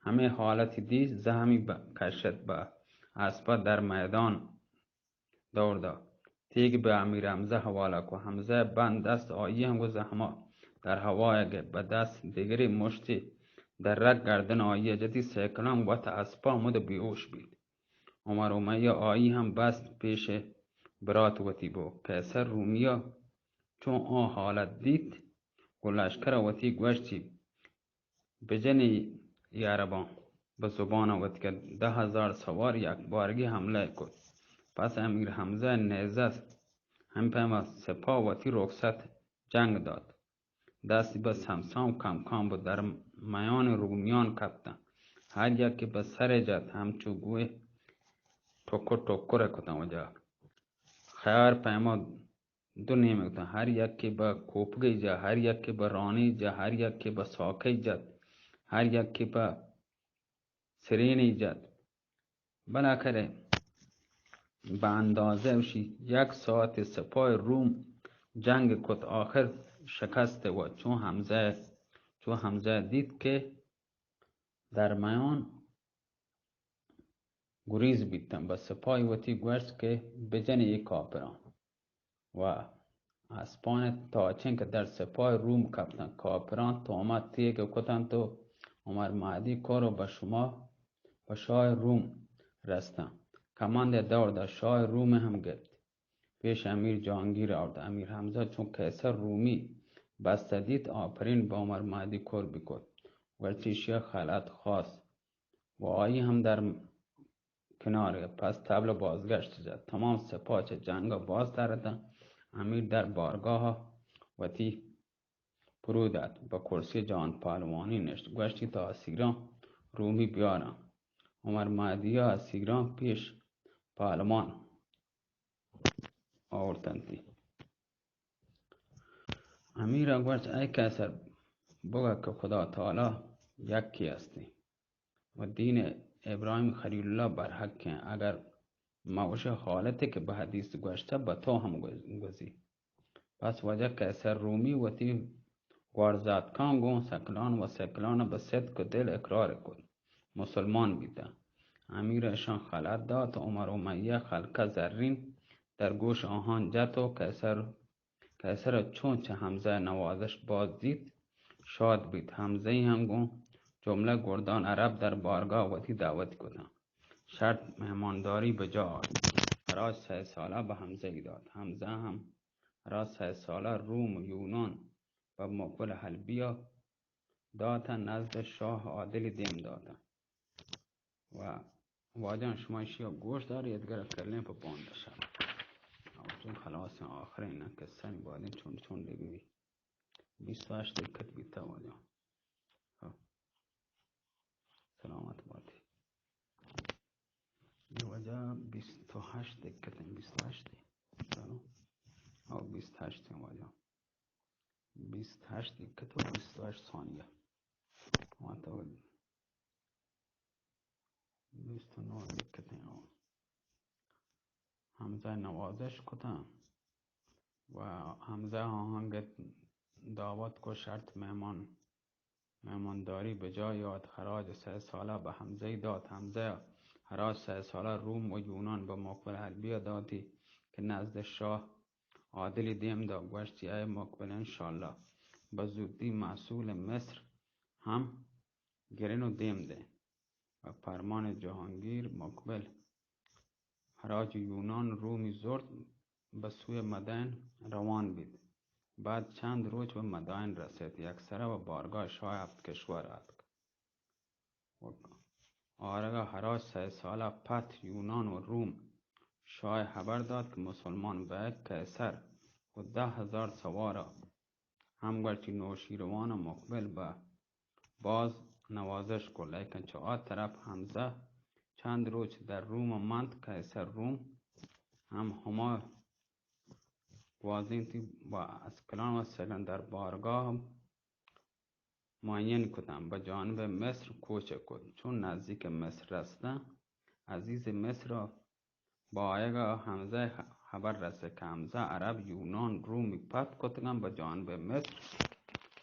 ہمے حالتی دیست، زہمی ب-، کشت بہ اسپا در میدان دور دات۔ تیگ بہ امیر حمزہ حوالہ کو۔ حمزہ بند دست آئی ہم گو زہما در ہوای گپت، بہ دست دگری مشتی درک گردن آئی جتی، سیکلان وت اسپا مد بیہوش بیت۔ عمر امیہ آئی ہم بست پیش برات وتی بو۔ قیصر رومیا چون آ حالت دیت، گو لشکر وتی گوشتی، بجنی ای عرباں بہ زبان وت کہ دہ ہزار سوار یک بارگی حملہ کت۔ پس امیر حمزہ نیزہ ہم پیما سپاہ وتی رخصت جنگ دات۔ دستی بہ سمسام کمکام بہ در میان رومیان کپتن۔ ہر یکی بہ سر جت، ہمچو گوئے ٹکر ٹکر کتن وجہ۔ خیر پیما دو نیمگ کتن، ہر یکے بہ کوپگے جا، ہر یکے بہ رانے جا، ہر یکے بہ ساکے جت، ہر یکے بہ سرینے جت۔ بالاخرہ بہ اندازہ وشی یک ساعت سپاہ روم جنگ کت، آخر شکست و چون حمزہ، چون حمزہ دیت کہ در میان گریز بیتن، بہ سپاہی وتی گوشت کہ بجن اے کاپران۔ و اسپان تاچن کہ در سپاہ روم کپتن، کاپران تومت تیگ کتنت و عمر مہدی کور و بہ شما، بہ شاہ روم رستن۔ کمند دور دات، شاہ روم ہم گپت۔ پیش امیر جہانگیر آورت۔ امیر حمزہ چون قیصر رومی بستہ دیت، آفرین بہ عمر مہدی کور بکت، گوشت ایشی خلعت خواست و آئی ہم در کنار، پس طبل بازگشت جت۔ تمام سپاہ چہ جنگ باز ترتن۔ امیر در بارگاہ وتی پرود ات، بہ کرسی جان پہلوانی نشت۔ گوشتی تا اسیران رومی بیارن۔ عمر مہدی اسیران پیش پہلوان آورتنتی۔ امیر ء گوشت، اے قیصر، بگا کہ خدا تعالی یکے است و دین ابراہیم خلیل اللہ برحق ہیں، اگر ما وش حالتے کہ بہ حدیث گوشتہ بہ تو ہم گو-، گوزی۔ پس واجہ قیصر رومی وتی گوارزاتکاں گوں سکلان و سکلان بہ صدق دل اقرار کت، مسلمان بیتہ۔ امیر اشان خلعت دات، عمر امیہ خلقہ زرین در گوش آہان جت و قیصر، قیصر چون چہ حمزہ نوازش باز دیت، شاد بیت۔ حمزہ ہم گوں جملہ گردان عرب در بارگاہ وتی دعوت کتاں۔ شرط مہمانداری بجا آرت۔ خراج سئے سالہ بہ حمزہ ای دات۔ حمزہ ہم خراج سئے سالہ روم و یونان بہ مقبل حلبیا داتہ، نزد شاہ عادلی دیم داتہ۔ و واجہان شما اشیا گوش داری، ادگر کلیں پہ باندا شب۔ او چون خلاص آخرین قصہ نی بادیں چون چون بی۔ بیست و ہشت دقت بیتا واجہان۔ ہاں۔ سلامت باتی۔ یہ واجہ بیست و ہشت دقت ہیں، بیست و ہشت ہیں۔ چلو۔ او بیست و ہشت ہیں واجہ۔ بیست و ہشت دقت و بیست و ہشت ثانیہ۔ وہاں تو بیست و نو دقت ہیں۔ حمزہ نوازش کتاں و حمزہ آہانگت دعوت کو، شرط مہمان، مہمانداری بجا یات۔ خراج سئے سالہ بہ حمزہ ای دات۔ حمزہ خراج سئے سالہ روم و یونان بہ مقبل حلبیا داتی کہ نزد شاہ عادلی دیم دا، گوشتی، اے مقبل، انشاءاللہ بہ زودی محصول مصر ہم گرین و دیم دیں۔ و پرمان جہانگیر مقبل خراج یونان رومی زرت، بہ سوی مدائن روان بیت۔ بعد چند روچ بہ مدائن رسیت، یکسرہ بہ بارگاہ شاہ ہپت کشور آتک۔ و آرگا خراج سئے سالہ پت یونان و روم شاہ خبر دات کہ مسلمان بئیگ قیصر و دہ ہزار سوارا ہم گوشتی نوشیروان و مقبل بہ باز نوازش کو، لیکن چہ آ طرف حمزہ چند روچ در روم منت، قیصر روم ہم ہما گوازینتی و اسکلان و سگن در بارگاہ معین کتن، بہ جانب مصر کوچ کت۔ چون نزدیک مصر رستن، عزیز مصر با آیگا حمزہ خبر رسے کہ حمزہ عرب، یونان، رومی پت کتگاں، بہ جانب مصر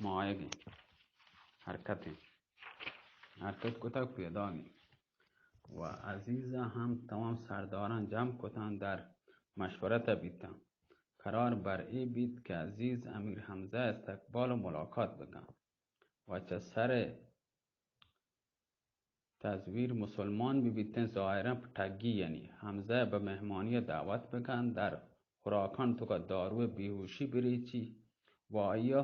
مایگیں حرکتیں حرکت کتگ، پیداگیں و عزیز ءَ ہم تمام سرداراں جم کتاں، در مشورت ءَ بیتاں۔ قرار بر اے بیت کہ عزیز امیر حمزہ ءِ استقبال و ملاقات بکن و چہ سر تزویر مسلمان بہ بیتیں، ظاہراً پہ ٹگی، یعنی حمزہ ءَ بہ مہمانی ءَ دعوت بکن، در خوراکان توکا داروی بیہوشی بریچی و آئی ءَ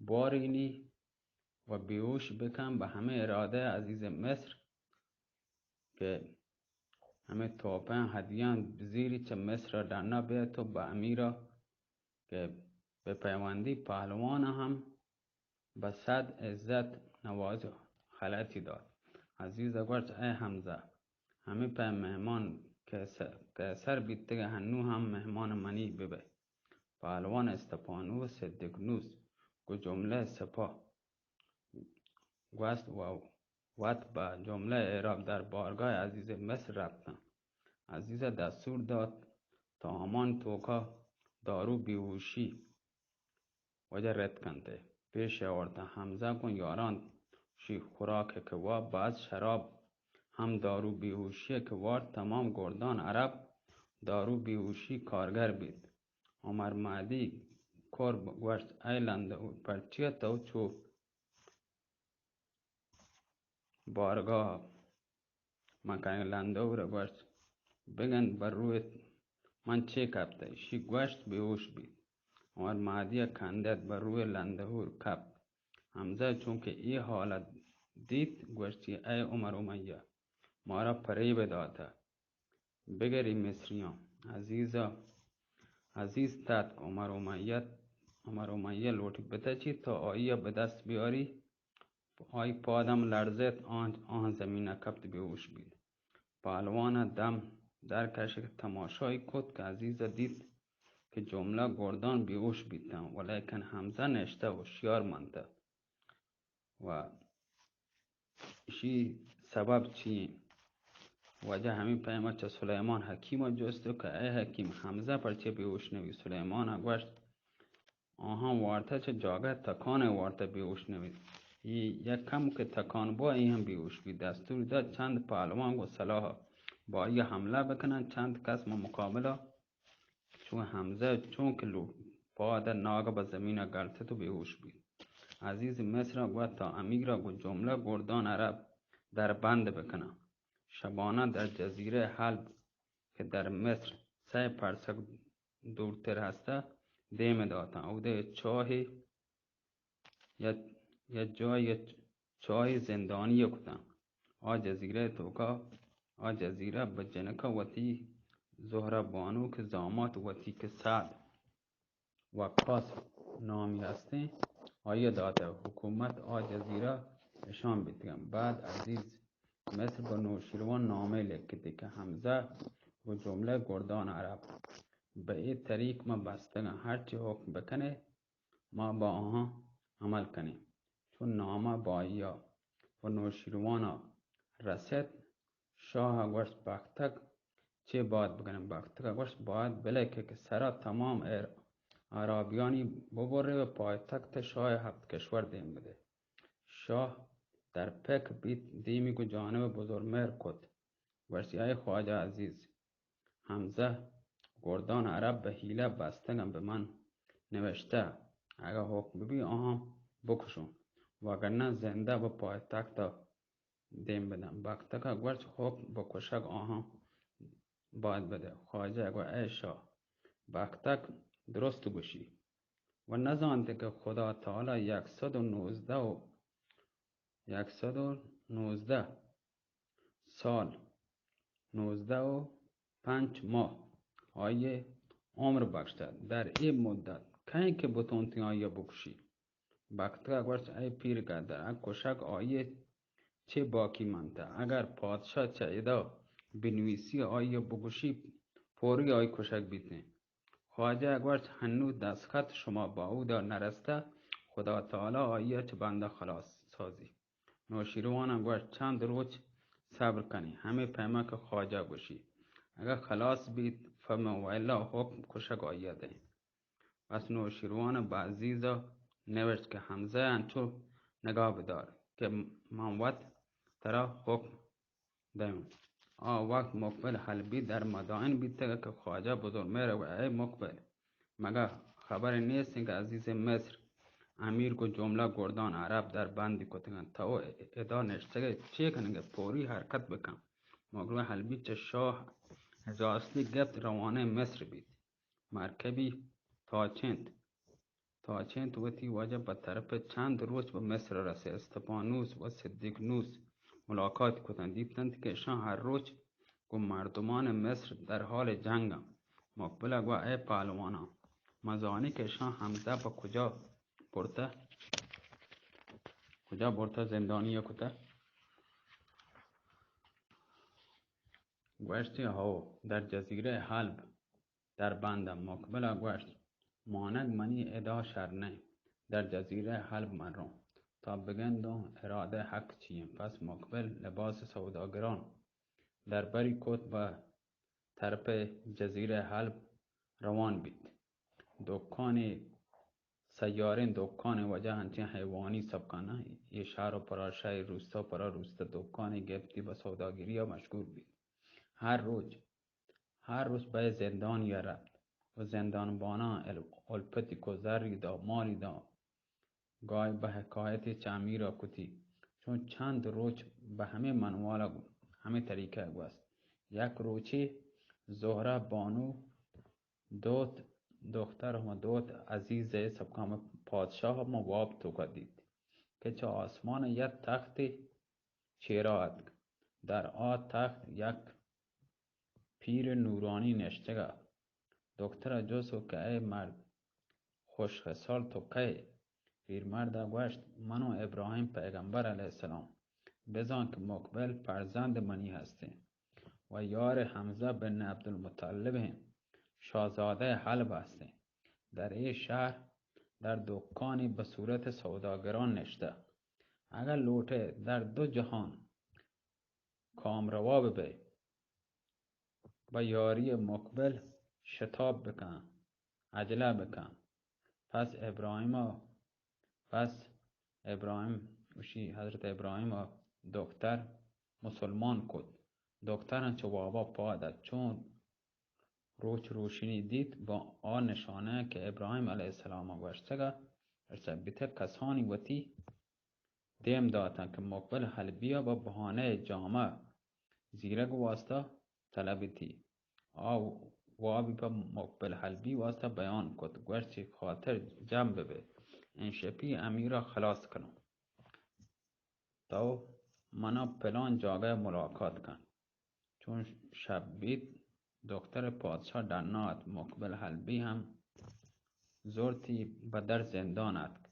بارینی و بیہوش بکن۔ بہ ہمے ارادہ عزیز مصر کہ ہمے توپیں ہدیاں بزیری چہ مصر ءَ ڈنا بیت و بہ امیر ءَ کہ بہ پیوندی، پہلوان ءَ ہم بہ صد عزت نواز و خلعتی دات۔ عزیز ءَ گوشت، اے حمزہ، ہمے پیم مہمان قیصر، قیصر بیتگ ءُ ہنو ہم مہمان منی ببئے۔ پہلوان استپانوس دگنوس گوں جملہ سپاہ گوست و وت بہ جملہ اعراب در بارگاہ عزیز مصر رپتاں۔ عزیز ءَ دستور دات تا ہمان توکا دارو بیہوشی واجہ رد کنت ءُ پیش آورتاں۔ حمزہ گوں یاران شی خوراک کہ وا باز شراب ہم دارو بیہوشی کہ وارت، تمام گردان عرب دارو بیہوشی کارگر بیت۔ عمر مہدی کرب گوشت، اے لندور، پرچیا تو چو بارگاہ من کنگ؟ لندور ءَ گوشت، بگند بہ رویت من چے کپتہ؟ ایشی گوشت، بیہوش بیت۔ عمر مہدی ءَ کندت، بہ روی لندور کپت۔ حمزہ چونکہ اے حالت دیت، گوشتی، اے عمر امیہ، مارا پریب داتہ، بگری مصریاں۔ عزیز ءَ، عزیز تتک، عمر امیہ، عمر امیہ لوٹی بتچی تا آئی ءَ بہ دست بیاری۔ آئی پاد ہم لرزت، آں، آہاں زمین ءَ کپت، بیہوش بیت۔ پہلوان ءَ دم در کشت، تماشائی کت کہ عزیز ءَ دیت کہ جملہ گردان بیہوش بیتاں، ولیکن حمزہ نشتہ ہوشیار منتہ۔ و اشی سبب چی انت؟ واجہ ہمے پیما چہ سلیمان حکیم ءَ جست کہ اے حکیم، حمزہ پرچے بیہوش نبی؟ سلیمان ءَ گوشت، آہاں وارتہ چہ جاگہ تکان ءَ وارتہ، بیہوش نبیت۔ اے یک کم کہ تکان با، اے ہم بیہوش بیت۔ دستور دات چند پہلوان گوں سلاہ با آئی ءَ حملہ بکنن۔ چند کس ماں مقابلہ چو حمزہ چون کہ لوٹ، پاد ءَ ناگہ بہ زمین ءَ گلتت و بیہوش بیت۔ عزیز مصر ءَ گوشت تا امیر ءَ گوں جملہ گردان عرب در بند بکناں۔ شبانہ در جزیرہ حلب کہ در مصر سئے پرسگ دورتر ہستہ، دیم داتاں۔ اودے چاہے یا، یا جاہے یا چاہے زندانی کتاں۔ آ جزیرہ توکا، آ جزیرہ بہ جنکا وتی زہرہ بانو کہ زامات وتی کہ سعد وقاص نامی ہستیں، آئی ءَ داتہ۔ حکومت آ جزیرہ اشان بیتگاں۔ بعد عزیز مصر بہ نوشیروان نامے لکھتی کہ حمزہ و جملہ گردان عرب بہ اے طریق ما بستگاں، ہرچی حکم بکنے ما با آہاں عمل کنیں۔ چون نامہ با آئی ءَ و نوشیروان ءَ رست، شاہ ءَ گوشت، بختک چے باید بکنیں؟ بختک ءَ گوشت، باید بلکہ کہ سرا تمام ایر-، اعرابیانی ببرے و پایتخت شاہ ہپت کشور دیم بدے۔ شاہ در پک بیت، دیمی گوں جانب بزرمہر کت، گوشتی، اے خواجہ عزیز، حمزہ گردان عرب بہ حیلہ بستگاں، بہ من نوشتہ، اگہ حکم ببی آہاں بکشوں، وگرنہ زندہ بہ پایتخت ءَ دیم بداں۔ بختک ءَ گوشت، حکم بہ کشگ آہاں باید بدے۔ خواجہ ءَ گوشت، اے شاہ، بختک درست گوشی۔ و نزانت کہ خدا تعالی یک سد و نوزدہ و، یک سد و نوزدہ سال، نوزدہ و پنچ ماہ آئی ءَ عمر بخشتہ۔ در اے مدت کئے کہ بتونتی آئی ءَ بکشی؟ بختک ءَ گوشت، اے پیر گدر، اگہ کشگ آئی ءَ چے باقی منتہ؟ اگر پادشاہ چہ ادا بنویسی آئی ءَ بگوشی، پوری آئی کشگ بیتیں۔ خواجہ ءَ گوشت، ہنو دستخط شما باہودا نرستہ، خدا تعالی آئی ءَ چہ بندہ خلاص سازی۔ نوشیروان ءَ گوشت، چند روچ صبر کنی، ہمے پیما کہ خواجہ گوشی، اگہ خلاص بیت، پہ من ویلا حکم کشگ آئی ءَ دئیں۔ پس نوشیروان ءَ بہ عزیز ءَ نوشت کہ حمزہ ءَ انچو نگاہ بدار کہ من وت ترا حکم دئیں۔ آ وقت مقبل حلبی در مدائن بیتگ کہ خواجہ بزرمہر ءَ گوشت، اے مقبل، مگہ خبرے نیست کہ عزیز مصر امیر گوں جملہ گردان عرب در بندی کتگ انت؟ تو ادا نشتگ ئے، چے کنگ ئے؟ پوری حرکت بکن۔ مقبل حلبی چہ شاہ اجازتی گپت، روانہ مصر بیت۔ مرکبی تاچنت، تاچنت وتی واجہ پہ طرف چند روچ بہ مصر رسے۔ استپانوس و صدیقنوس ملاقات کتنت، دیتنت کہ اشاں ہر روچ گوں مردمان مصر در حال جنگ انت۔ مقبل ءَ گوشت، اے پہلواناں، من زانی کہ اشاں حمزہ پہ کجا برتہ، کجا برتہ زندانی ءَ کتہ؟ گوشتی، ہو، در جزیرہ حلب در بند انت۔ مقبل ءَ گوشت، مانگ منی ادا شر نہ انت، در جزیرہ حلب من روں، تا بگندوں ارادہ حق چی انت۔ پس مقبل لباس سوداگران دربری کت، بہ طرف جزیرہ حلب روان بیت۔ دکانی، سیاریں دکانی وجہ انچیں حیوانی سبکاناں، اے شہر و پرا شہر، روستا پرا روستا دکانی گپتی، بہ سوداگری ءَ مشغول بیت۔ ہر روچ ہر روچ بہ زندانی ءَ رپت و زندان باناں ال-، الپتی کو، زری دا، مالی دا، گاہے بہ حکایتے چہ امیر ءَ کتی۔ چون چند روچ بہ ہمے منوال ءَ، ہمے طریقہ ءَ گوست۔ یک روچے زہرہ بانو دوت دختر ہما دوت عزیز ءِ سبکاں پادشاہ ہما واب توکا دیت کہ چہ آسمان ءَ یک تختے چیرا اتک۔ در آ تخت یک پیر نورانی نشتگ ات۔ دکتر ءَ جست کت کہ اے مرد خوش خصال تو کئے؟ پیرمرد ءَ گوشت، من و ابراہیم پیغمبر علیہ السلام، بزاں کہ مقبل فرزند منی ہستیں و یار حمزہ بن عبدالمطلب ایں، شاہزادہ حلب ہستیں۔ در اے شہر در دکانی بہ صورت سوداگران نشتہ۔ اگہ لوٹئے در دو جہان کامروا ببئے، بہ یاری مقبل شتاب بکن، عجلہ بکن۔ پس ابراہیم ءَ، پس ابراہیم، گوشی حضرت ابراہیم ءَ دختر مسلمان کت۔ دختر چہ وابا پاد ات، چون روچ روشنی دیت، با آ نشانہ کہ ابراہیم علیہ السلام ءَ گوشتگ ات، ارچہ بیتگ کسانی وتی دیم داتاں کہ مقبل حلبی ءَ بہ بہانہ جامہ زیرگ واسطہ طلبتی۔ آ وابی پہ مقبل حلبی واسطہ بیان کت، گوشت، چہ خاطر جم ببے، انشپی امیر ءَ خلاص کنوں۔ تو منا پلان جاگہ ملاقات کن۔ چون شپ بیت، دختر پادشاہ ڈنا ات، مقبل حلبی ہم زرتی بہ در زندان اتک۔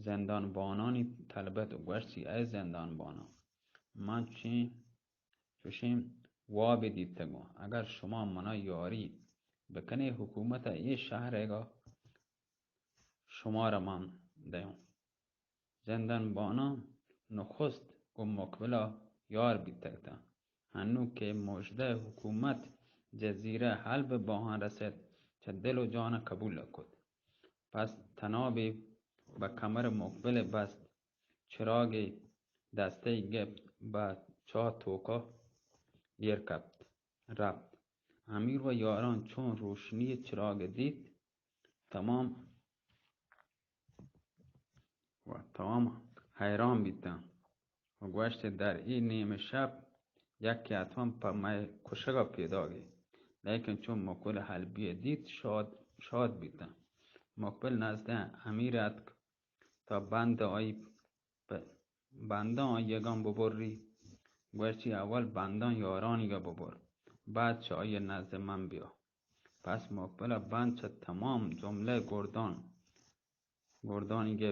زندان بانانی طلبت و گوشتی، اے زندان بانان، من چین چوشیں وابے دیتگوں۔ اگر شما منا یاری بکنے، حکومت ءَ اے شہر ءَ گا شمارا من دیوں۔ زندان بانان نخست گوں مقبل ءَ یار بیتگ اتاں۔ ہنو کہ مژدہ حکومت جزیرہ حلب باہاں رسیت، چہ دل و جان ءَ قبول کت۔ پس تنابے بہ کمر مقبل بست، چراگے دستئی گپت، بہ چاہ توکا ایر کپت، رپت۔ امیر و یاران چون روشنی چراگ دیت، تمام و تمام حیران بیتاں و گوشت، در اے نیم شپ یکے حتماً پہ مئے کشگا پیداگے۔ لیکن چون مقبل حلبی دیت، شاد، شاد بیتاں۔ مقبل نزد امیر اتک تا بند آئی پ-، بنداں آئی گام ببری۔ گوشتی، اول بنداں یارانی گا ببر، بعد چہ آئی نزد من بیا۔ پس مقبل ءَ بند چہ تمام جملہ گردان، گردانی گہ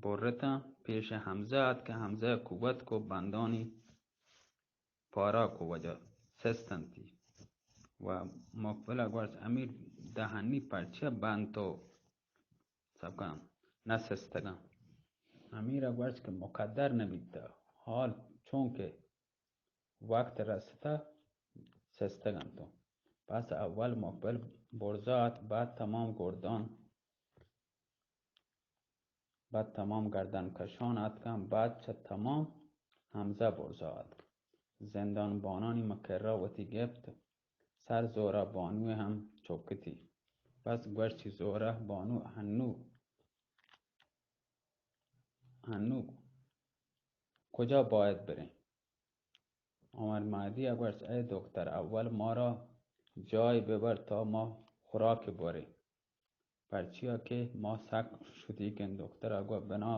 برتاں، پیش حمزہ ات کہ حمزہ قوت کو بندانی پارا کو وجہ سستنتی۔ و مقبل ءَ گوشت، امیر دہنی پرچہ بند تو سبکان نہ سستگاں؟ امیر ءَ گوشت کہ مقدر نہ بیتہ، حال چونکہ وقت رستہ سستگ انت۔ پس اول مقبل برزا اتک، بعد تمام گردان، بعد تمام گردن کشان اتکن، بعد چہ تمام حمزہ برزا اتک۔ زندان بانانی مکرا وتی گپت، سر زورا بانو ہم چکتی۔ پس گوشتی، زورا بانو، ہنو ہنو کجا باید بریں؟ عمر مہدی ء گوشت، اے دکتر، اول مارا جاہے ببر تا ما خوراک بوریں، پرچیا کہ ما سک شتیگیں۔ دکتر ء گوں بنا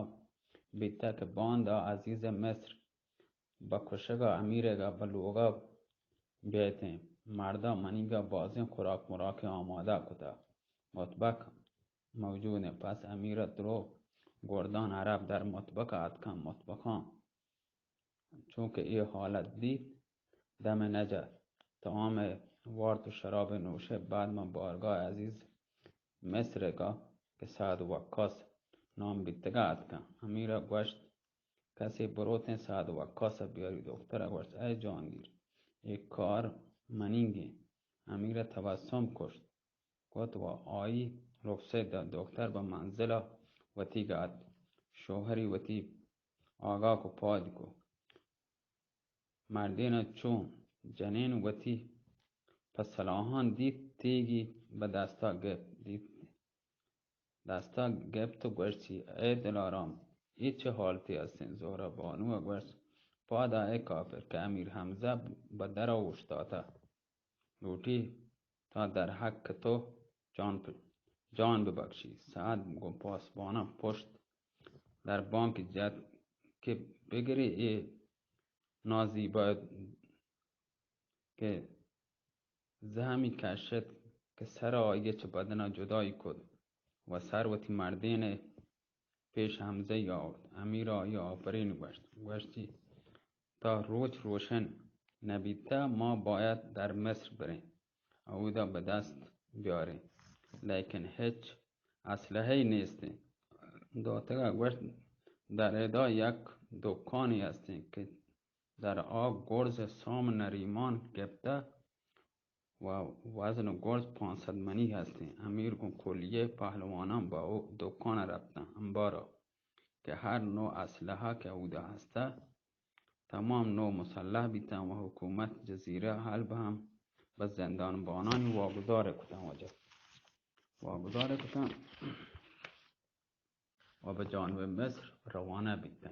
بیتہ کہ باندا عزیز مصر بہ کشگا امیرگا بہ لوگا بیتیں۔ مردا منیگا بازیں خوراک مراک آمادہ کتہ، مطبخ موجود انت۔ پس امیر ء درو گردان عرب در مطبخ ء اتکاں۔ مطبخاں چونکہ اے حالت دیت، دم ء نہ جت، توام ء وارت و شراب نوشے بعد من بارگاہ عزیز مصر ء کہ سعد وقاص نام بیتگا اتکاں۔ امیر ء گوشت، کسے بروتیں سعد وقاص ء بیاری۔ دکتر ء گوشت، اے جہانگیر، اے کار منیگیں۔ امیر ء تبسم کشت کت و آئی رخصت دات۔ دکتر بہ منزل ء وتی گات، شوہری وتی آگاہ کو پاد کو۔ مردین ء چون جنین وتی پہ سلاہان دیت، تیگی بہ دستا گپت، دیت دستا گپت و گوشتی، اے دلارام، اے چہ حالتے ہستیں؟ زہرہ بانو ء گوشت، پادا اے کافر کہ امیر حمزہ بہ درا اوشتاتہ، لوٹی تا در حق تو جان پ-، جان ببخشی۔ سعد گوں پاسباناں پشت در بانک جت کہ بگرے اے نازیبا کہ زہمی کشت کہ سر آئی چہ بدنا جدائی کت و سر وتی مردین پیش حمزہ ای آورت۔ امیر آئی آفرین گوشت، گوشتی، تا روچ روشن نبیتہ ما باید در مصر بریں، اودا بہ دست بیاریں، لیکن ہچ اسلحہ ای نیستیں۔ داتگا گوشت، در ادا یک دکانی ہستیں کہ در آ گرز سام نریمان گپتہ و وزن گرز پانصد منی ہستیں۔ امیر گوں کلیہ پہلواناں بہ او دکانا رپتاں۔ امبارا کہ ہر نوع اسلحہ کہ اودا ہستہ، تمام نوع مسلح بیتاں و حکومت جزیرہ حلب ہم بہ زندان بانانی واگزار کتاں، واجہ واگزار کتاں۔ و بہ جانب مصر روانہ بیتہ۔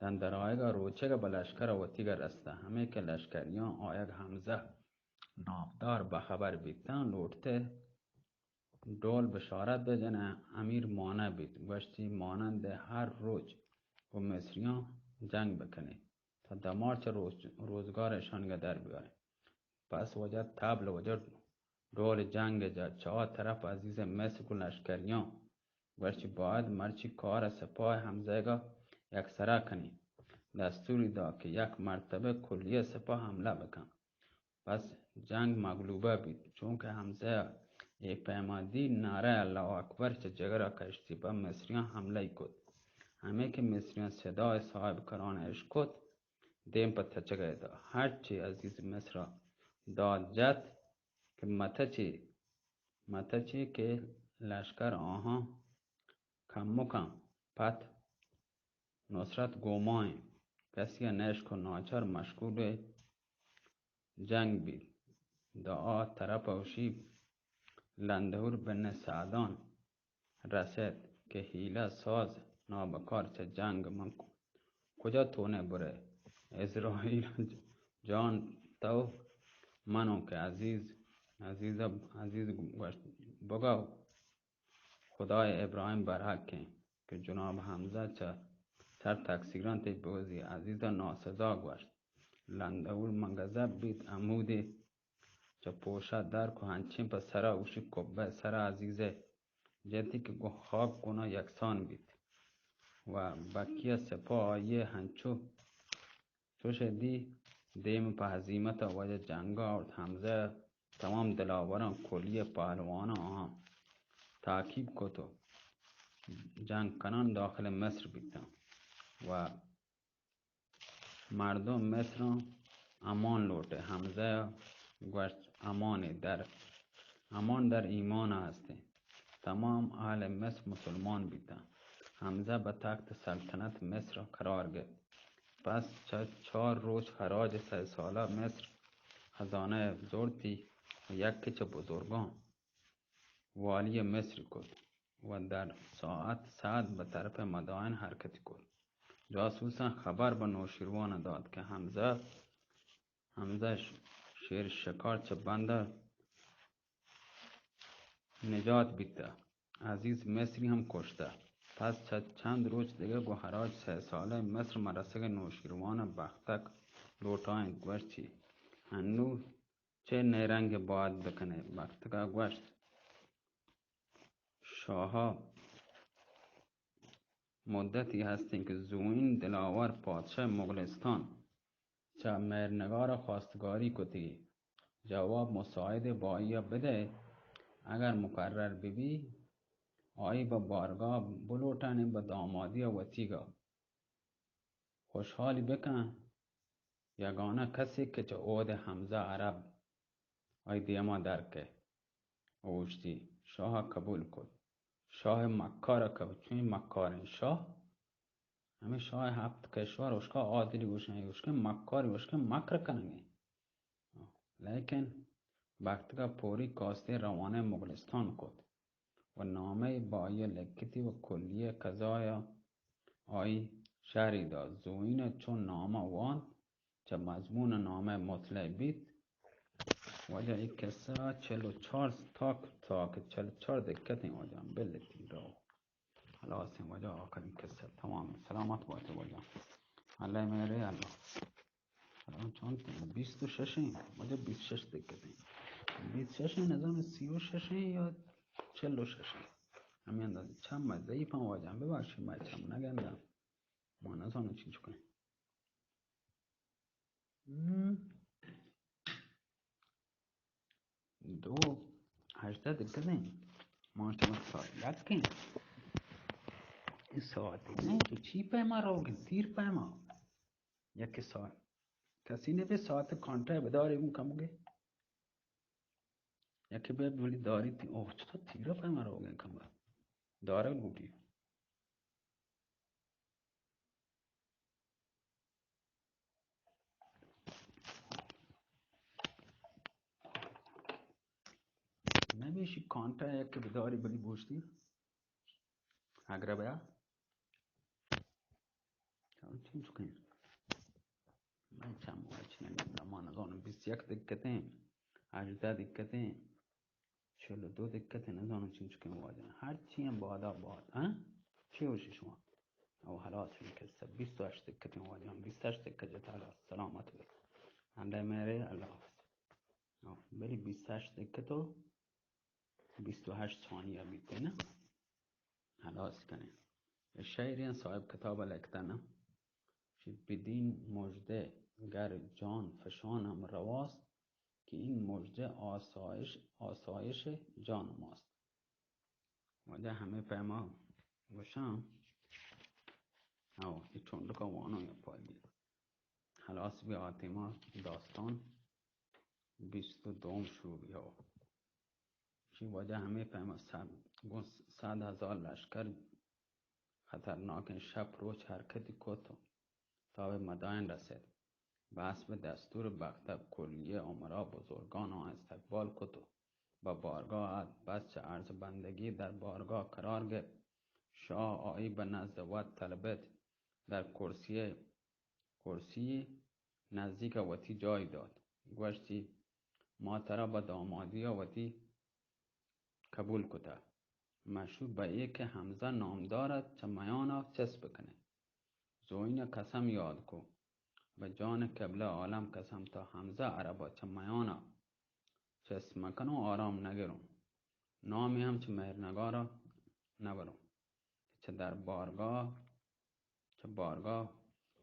داں در آیگا روچگ بہ لشکر وتیگا رستہ، ہمے کہ لشکریاں آیگ حمزہ نامدار بہ خبر بیتاں، لوٹتہ ڈول بشارت بجنہ۔ امیر مانع بیت، گوشتی، مانند ہر روچ گوں مصریاں جنگ بکنے، تا دمار چہ روز-، روزگار اشانگا در بیاریں۔ پس واجہ تبل واجہ ڈول جنگ جت۔ چہ آ طرف عزیز مصر گوں لشکریاں گوشتی، باید مرچی کار سپاہ حمزہ گا یکسرا کنی۔ دستوری دا کہ یک مرتبہ کلیہ سپاہ حملہ بکن۔ پس جنگ مغلوبہ بیت، چونکہ حمزہ اے پیما دی، نعرہ اللہ اکبر چہ جگرا کشتی، پہ مصریاں حملہ ای کت۔ ہمے کہ مصریاں صدای صاحب کران اشکت، دیم پہ تچگ ء دات۔ ہرچی عزیز مصر ء داد جت کہ متچی، متچی کہ لشکر آہاں کمکاں پت نصرت گومائیں، کسی ء نشک و ناچار مشغول جنگ بیت۔ دعا طرف اوشی لندہور بن سعدان رسیت کہ حیلہ ساز نابکار چہ جنگ من کجا تونے برے؟ عزرائیل جان تو منو کہ عزیز، عزیز، عزیز گوشت، بگو خدای ابراہیم برحق انت کہ جناب حمزہ چہ سر تقصیران تئی بوزی۔ عزیز ناسزا گوشت۔ لندہور من غضب بیت، عمودی چہ پوشا در کو، ہنچیں پہ سرا اوشی کبہ سرا عزیزئے جتی کہ گوں خاک گونا یکسان بیت و بقیہ سپاہ آئیئے ہنچو چوشئے دی۔ دیم پہ ہزیمتا واجہ جنگا آورت۔ حمزہ تمام دلاوراں، کلیئے پہلواناں آہاں تعقیب کت و جنگ کنان داخل مصر بیتاں و مردم مصراں امان لوٹئے۔ حمزہ ء گوشت، امان در، امان در ایمان است انت۔ تمام اہل مصر مسلمان بیتاں۔ حمزہ بہ تخت سلطنت مصر قرار گپت۔ پس چہ چار روچ حراج سئے سالہ مصر خزانہ زرتی و یکے چہ بزرگاں والی مصر کت و در ساعت سعد بہ طرف مدائن حرکت کت۔ جاسوساں خبر بہ نوشیروان دات کہ حمزہ، حمزہ ش-، شیر شکار چہ بندہ نجات بیتہ، عزیز مصری ہم کشتہ۔ پس چہ چند روچ دگہ گوں حراج سئے سالہ مصر مہ رسگ نوشیروان بختک لوٹائینت، گوشتی، انو چہ نیرنگ باید بکنے؟ بختکا گوشت، شاہا مدتی ہستیں کہ زوئین دلاور پادشاہ مغلستان چہ مہرنگارا خواستگاری کتگی، جواب مساعد با آئیا بدئے، اگر مقرر ببی، آئی بہ بارگاہ بلوٹن بہ دامادیا وتیگا۔ خوشحالی بکن، یگانہ کسے کہ چہ عہد حمزہ عرب آئی دیما در کئے۔ اوشتی، شاہ قبول کت۔ شاہ مکار قبول، چون مکاریں شاہ؟ ہمیں شاہ ہپت کشور اشکا عادلی گوشن، اشکن مکاری، اشکن مکر کنگے۔ لیکن بختگا پوری کاستے روانہ مغلستان کت و نامہ با آئی لکھتی و کلیہ قضایا آئی شہری دات۔ زوئین چون نامہ وانت، چہ مضمون نامہ مطلع بیت۔ واجہ، اے قصہ چل و چار تاک، تاک چل و چار دقتیں واجہ، بلتی رو۔ خلاصیں واجہ، آخرین قصہ تمام۔ سلامت باتے واجہ۔ اللہ میرے اللہ۔ الان چون بیست و شش ہیں، واجہ بیست و شش دقتیں۔ بیست و شش ہیں، نظام سی و شش ہیں یا چل و شش ہیں۔ ہمیں انداز چم ضعیف ہیں واجہ، ببخشی میں چم نہ گندم۔ ما نزانو چی چکیں۔ ہم۔ دو ہژدہ دقتیں۔ ما شما ساعت یک کن۔ اے ساعت نہیں، تو چی پیما روگن؟ تیر پیما۔ یک ساعت۔ کسی نے بھی ساعت کانٹا بداری گوں کم گے۔ یکے بیا بلی داری تی، اوہ، چطور تیرا پیما روگن کم گے۔ دارگ لوٹی۔ نمیشی کانٹا یک بداری بلی بوشتی۔ اگر بیا۔ چون چکیں؟ من چم وچ نگندم، ما نزانم، بیست یک دقتیں، ہژدہ دقتیں، چل و دو دقتیں، نزانم چنچکیں واجہ۔ ہر چی ہم بادا باد، ہاں؟ چی ہوشی شما؟ او حلاس ہیں قصہ، بیست و ہشت دقتیں واجہ، بیست و ہشت دقت جتا، حلاس، سلامت بے۔ اللہ میرے، اللہ حافظ۔ او، بلی بیست و ہشت دقت و بیست و ہشت ثانیہ بیتے نا۔ ہلاس کنیں۔ اے شاعریں صاحب کتاب لکھتا نا۔ چی بدین مژدہ گر جان فشانم رواست، کہ این مژدہ آسایش، آسایش جان ماست۔ واجہ ہمیں پیما گوشاں۔ او، اے چونڈکا وانو یا پالی۔ ہلاس بی آتیما داستان بیست و دوم شروع بی ہو۔ چی واجہ ہمیں پیما صد، گوں صد ہزار لشکر خطرناکیں شپ روچ حرکتی کت و تا بہ مدائن رسیت۔ بس بہ دستور بختک کلیہ امرا بزرگان آں استقبال کت و بہ بارگاہ آت۔ بس چہ عرض بندگی در بارگاہ قرار گپت۔ شاہ آئی بہ نزد وت طلبت۔ در کرسی، کرسی نزدیک وتی جای دات۔ گوشتی، ما ترا بہ دامادی وتی قبول کتہ۔ مشروط بہ اے کہ حمزہ نامدار ات چہ میانا چست بکنئے۔ زوئین قسم یاد کو، بہ جان قبلہ عالم قسم، تا حمزہ عربا چہ میانا چست مکنوں، آرام نگروں، نامی ہم چہ مہرنگارا نبروں۔ چہ در بارگاہ، چہ بارگاہ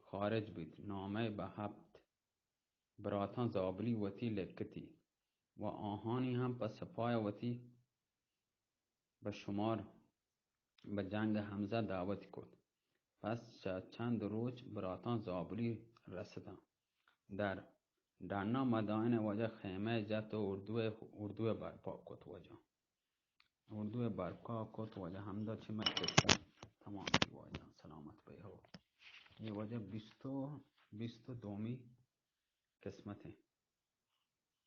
خارج بیت، نامہ بہ ہپت براتاں زابلی وتی لکھتی و آہانی ہم پہ سپاہ وتی بہ شمار بہ جنگ حمزہ دعوت کت۔ پس چہ چند روچ براتاں زابلی رستاں۔ در ڈنا مدائن واجہ خیمہ جت و اردو، اردو برپا کت واجہ۔ اردو برپا کت واجہ۔ ہمدا چہ مئے قصہ تمام بی واجہ۔ سلامت بئے ہو۔ اے واجہ بیست و، بیست و دومی قسمت ایں۔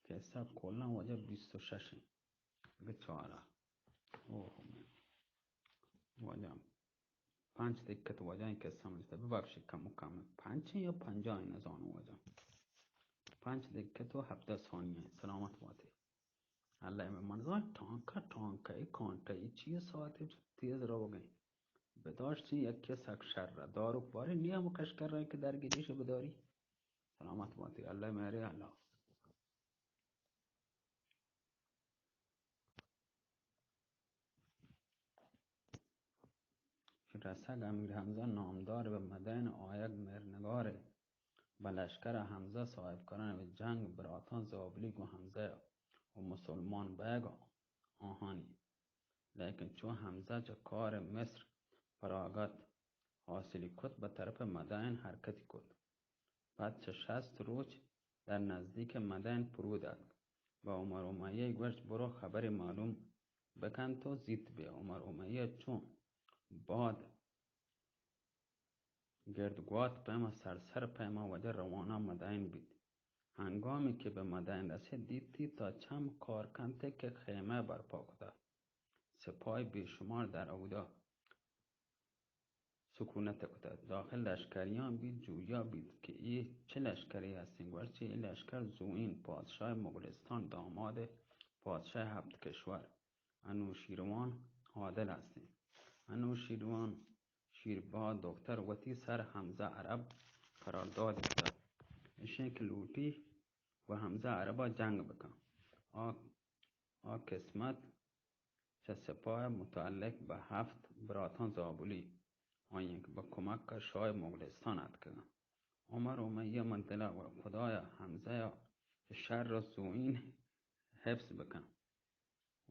قصہ کلاں واجہ بیست و شش ایں۔ اگہ چارا۔ اوہ، واجہ پنچ دقت واجہ ایں قصہ من جتا۔ ببخشی کم و کم۔ پنچ ایں یا پنجاہ ایں نزانوں واجہ۔ پنچ دقت و ہبدہ ثانیہ ایں۔ سلامت باتے۔ اللہ مئے من زان ٹانکہ، ٹانکہ، اے کانٹہ، اے چیز ساعت تیز روگ ایں۔ بداشت ایں یکی سک شر داروک باری نیا ہم کش کر رہے کہ درگیریش بداری۔ سلامت باتے، اللہ مہرے، اللہ حافظ۔ رسگ امیر حمزہ نامدار بہ مدین آیگ مہرنگار بہ لشکر حمزہ صاحب کرن بہ جنگ براتاں زابلی گوں حمزہ و مسلمان بیگ آہانی۔ لیکن چو حمزہ چہ کار مصر فراغت حاصلی کت، بہ طرف مدائن حرکتی کت۔ پد چہ شست روچ در نزدیک مدائن پرود اتک۔ بہ عمر امیہ گوشت، برو خبر معلوم بکن تو زیت بیا۔ عمر امیہ چون باد گردگوات پیما سرسر پیما واجہ روانہ مدائن بیت۔ ہنگامی کہ بہ مدائن رسید، دیتی تا چم کار کنتے کہ خیمہ برپا کتہ۔ سپاہ بے شمار در اودا سکونت کتہ۔ داخل لشکریان بیت، جویا بیت کہ اے چہ لشکرے ہستیں؟ گوشت، اے لشکر زوئین پادشاہ مغلستان، داماد پادشاہ ہپت کشور انوشیروان عادل ہستیں۔ انوشیروان شیرباد دختر وتی سر حمزہ عرب قرار داد کتہ۔ اشیں کہ لوٹی و حمزہ عربا جنگ بکن۔ آ، آ قسمت چہ سپاہ متعلق بہ ہفت براتاں زابلی، آیاں کہ بہ کمک شاہ مغلستان اتکگاں۔ عمر امیہ من دلا گڑا خدایا حمزہ ء چہ شر و زوئین حفظ بکن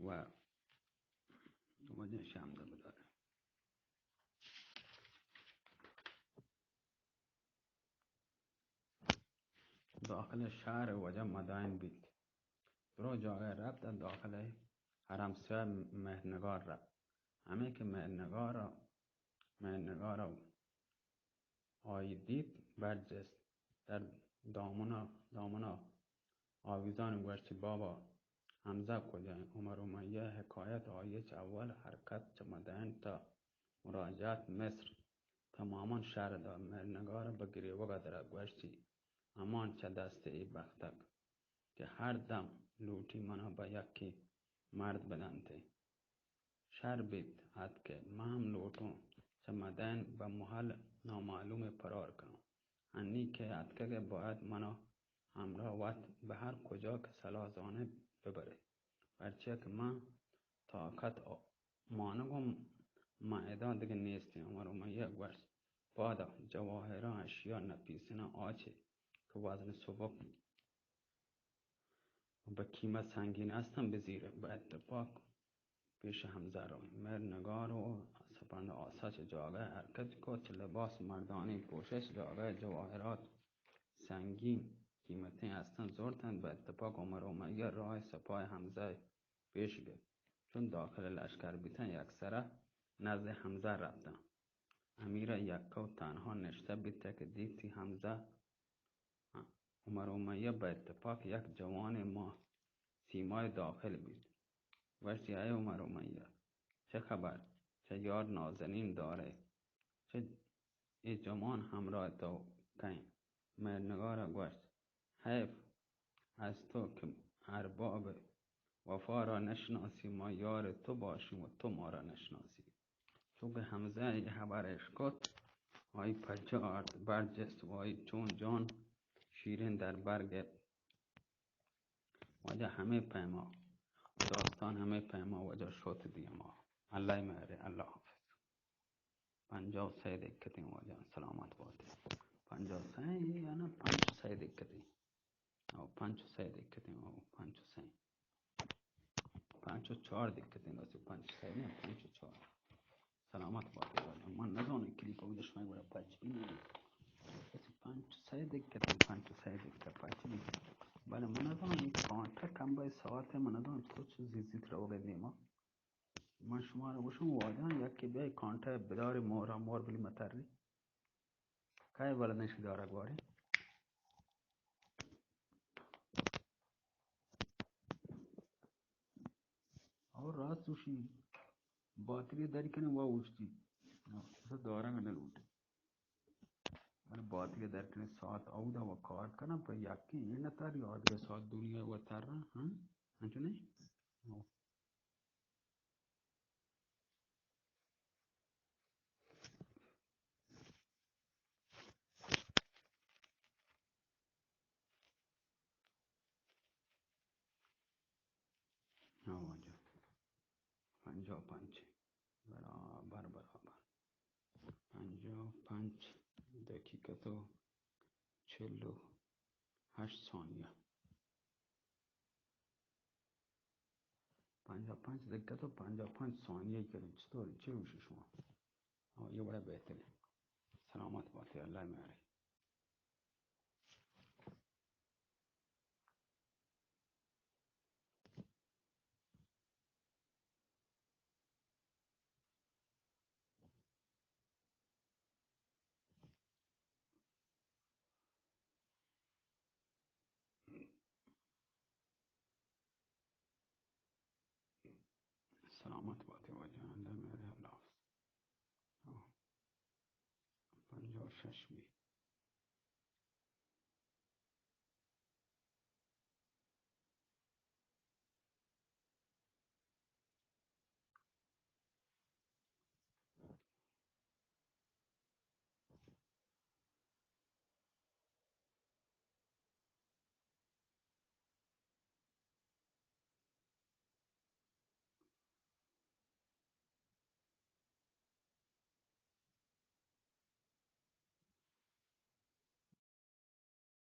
و واجہ شام دہ بدار۔ داخل شہر واجہ مدائن بیت۔ درو جاگہ رفت، داخل حرم سیاہ مہرنگار رفت۔ ہمے کہ مہرنگار، مہرنگار آئی دیت، برجست، در دامنا، دامنا آویزان گوشت، بابا، حمزہ کجا انت؟ عمر امیہ حکایت آئی چہ اول حرکت چہ مدائن تا مراجعت مصر، تمامان شہر داد۔ مہرنگار بہ گریوگا درا گوشتی، امان چہ دست اے بختک کہ ہر دم لوٹی منا بہ یکے مرد بدنت۔ شر بیت اتکہ من ہم لوٹوں چہ مدین بہ محل نامعلومے پرار کناں۔ انی کہ اتکگئے باید منا ہمراہ وت بہ ہر کجا کہ صلاح زانئے ببرئے، پرچیا کہ من طاقت مانگ و من ادا دگہ نیستیں۔ عمر امیہ گوشت، پادا جواہراں اشیا نپیسناں آچے کہ وزن سبک بہ قیمت سنگین استاں بزیرئے۔ بہ اتفاق پیش حمزہ رویں۔ مہر نگار و سپند آسا چہ جاگہ حرکت کت، چہ لباس مردانی پوشش جاگہ جواہرات سنگین قیمتیں استاں زرتنت۔ بہ اتفاق عمر امیہ راہ سپاہ حمزہ پیش گپت۔ چون داخل لشکر بیتاں، یکسرا نزد حمزہ رفتاں۔ امیرا یکا و تنہا نشتہ بیتہ کہ دیتی حمزہ عمر امیہ بہ اتفاق یک جوانیں ماہ سیمائے داخل بیت۔ گوشتی، اے عمر امیہ، چہ خبر؟ چہ یار نازنین دارئے؟ چہ اے جوان ہمراہ تو کئیں؟ مہر نگارا گوشت، حیف از تو کہ ارباب وفا را نشناسی، ما یار تو باشیم و تو ما را نشناسی۔ چونکہ حمزہ اے ہبر اشکت، آئی پجا آرت، برجست و آئی چون جان شیرین در بر گپت۔ واجہ ہمے پیما، داستان ہمے پیما واجہ شت دیما۔ اللہ مہرے، اللہ حافظ۔ پنجاہ و سئے دقتیں واجہ، سلامت باتے۔ پنجاہ و سئے یا نا، پنچ و سئے دقتیں۔ او، پنچ و سئے دقتیں، او، پنچ و سئے۔ پنچ و چار دقتیں، راستی پنچ و سئے نہ، پنچ و چار۔ سلامت باتے واجہ۔ من نزاناں کلیپ اودا شمئے گورا پچ بی نہ۔ پنچ و سئے دقتیں، پنچ و سئے دقت پچ بی۔ ساعت ءَ من ندان تو چہ زیت زیت روگ ءَ دیما. من شما را گوشم واجہاں یکے بیا کانٹا بدار مورا مور بلی متری. کئے بلد نشی دارگ وارے. اور راست گوشی باتری داری کنے وا اوشتی. اصلا دارگ نہ لوٹی. من باتری در کنے ساعت اودا و کار کنم پر یکی این نتاری آدگہ ساعت دنیا و تر ہم انچو نہیں. ہاں واجہ. پنجاہ پنچ. برابر، برابر. پنجاہ پنچ دقیقہ تو چل و ہشت ثانیہ. پنجاہ پنچ دقیقہ تو پنجاہ پنچ ثانیہ کریں. چطور، چی گوشی شما؟ ہاں، یہ بڑا بہتر ہے. سلامت باتے، اللہ میارے. سلامت باتے واجہ، اللہ میارے، اللہ حافظ. ہاں. پنجاہ و شش بی.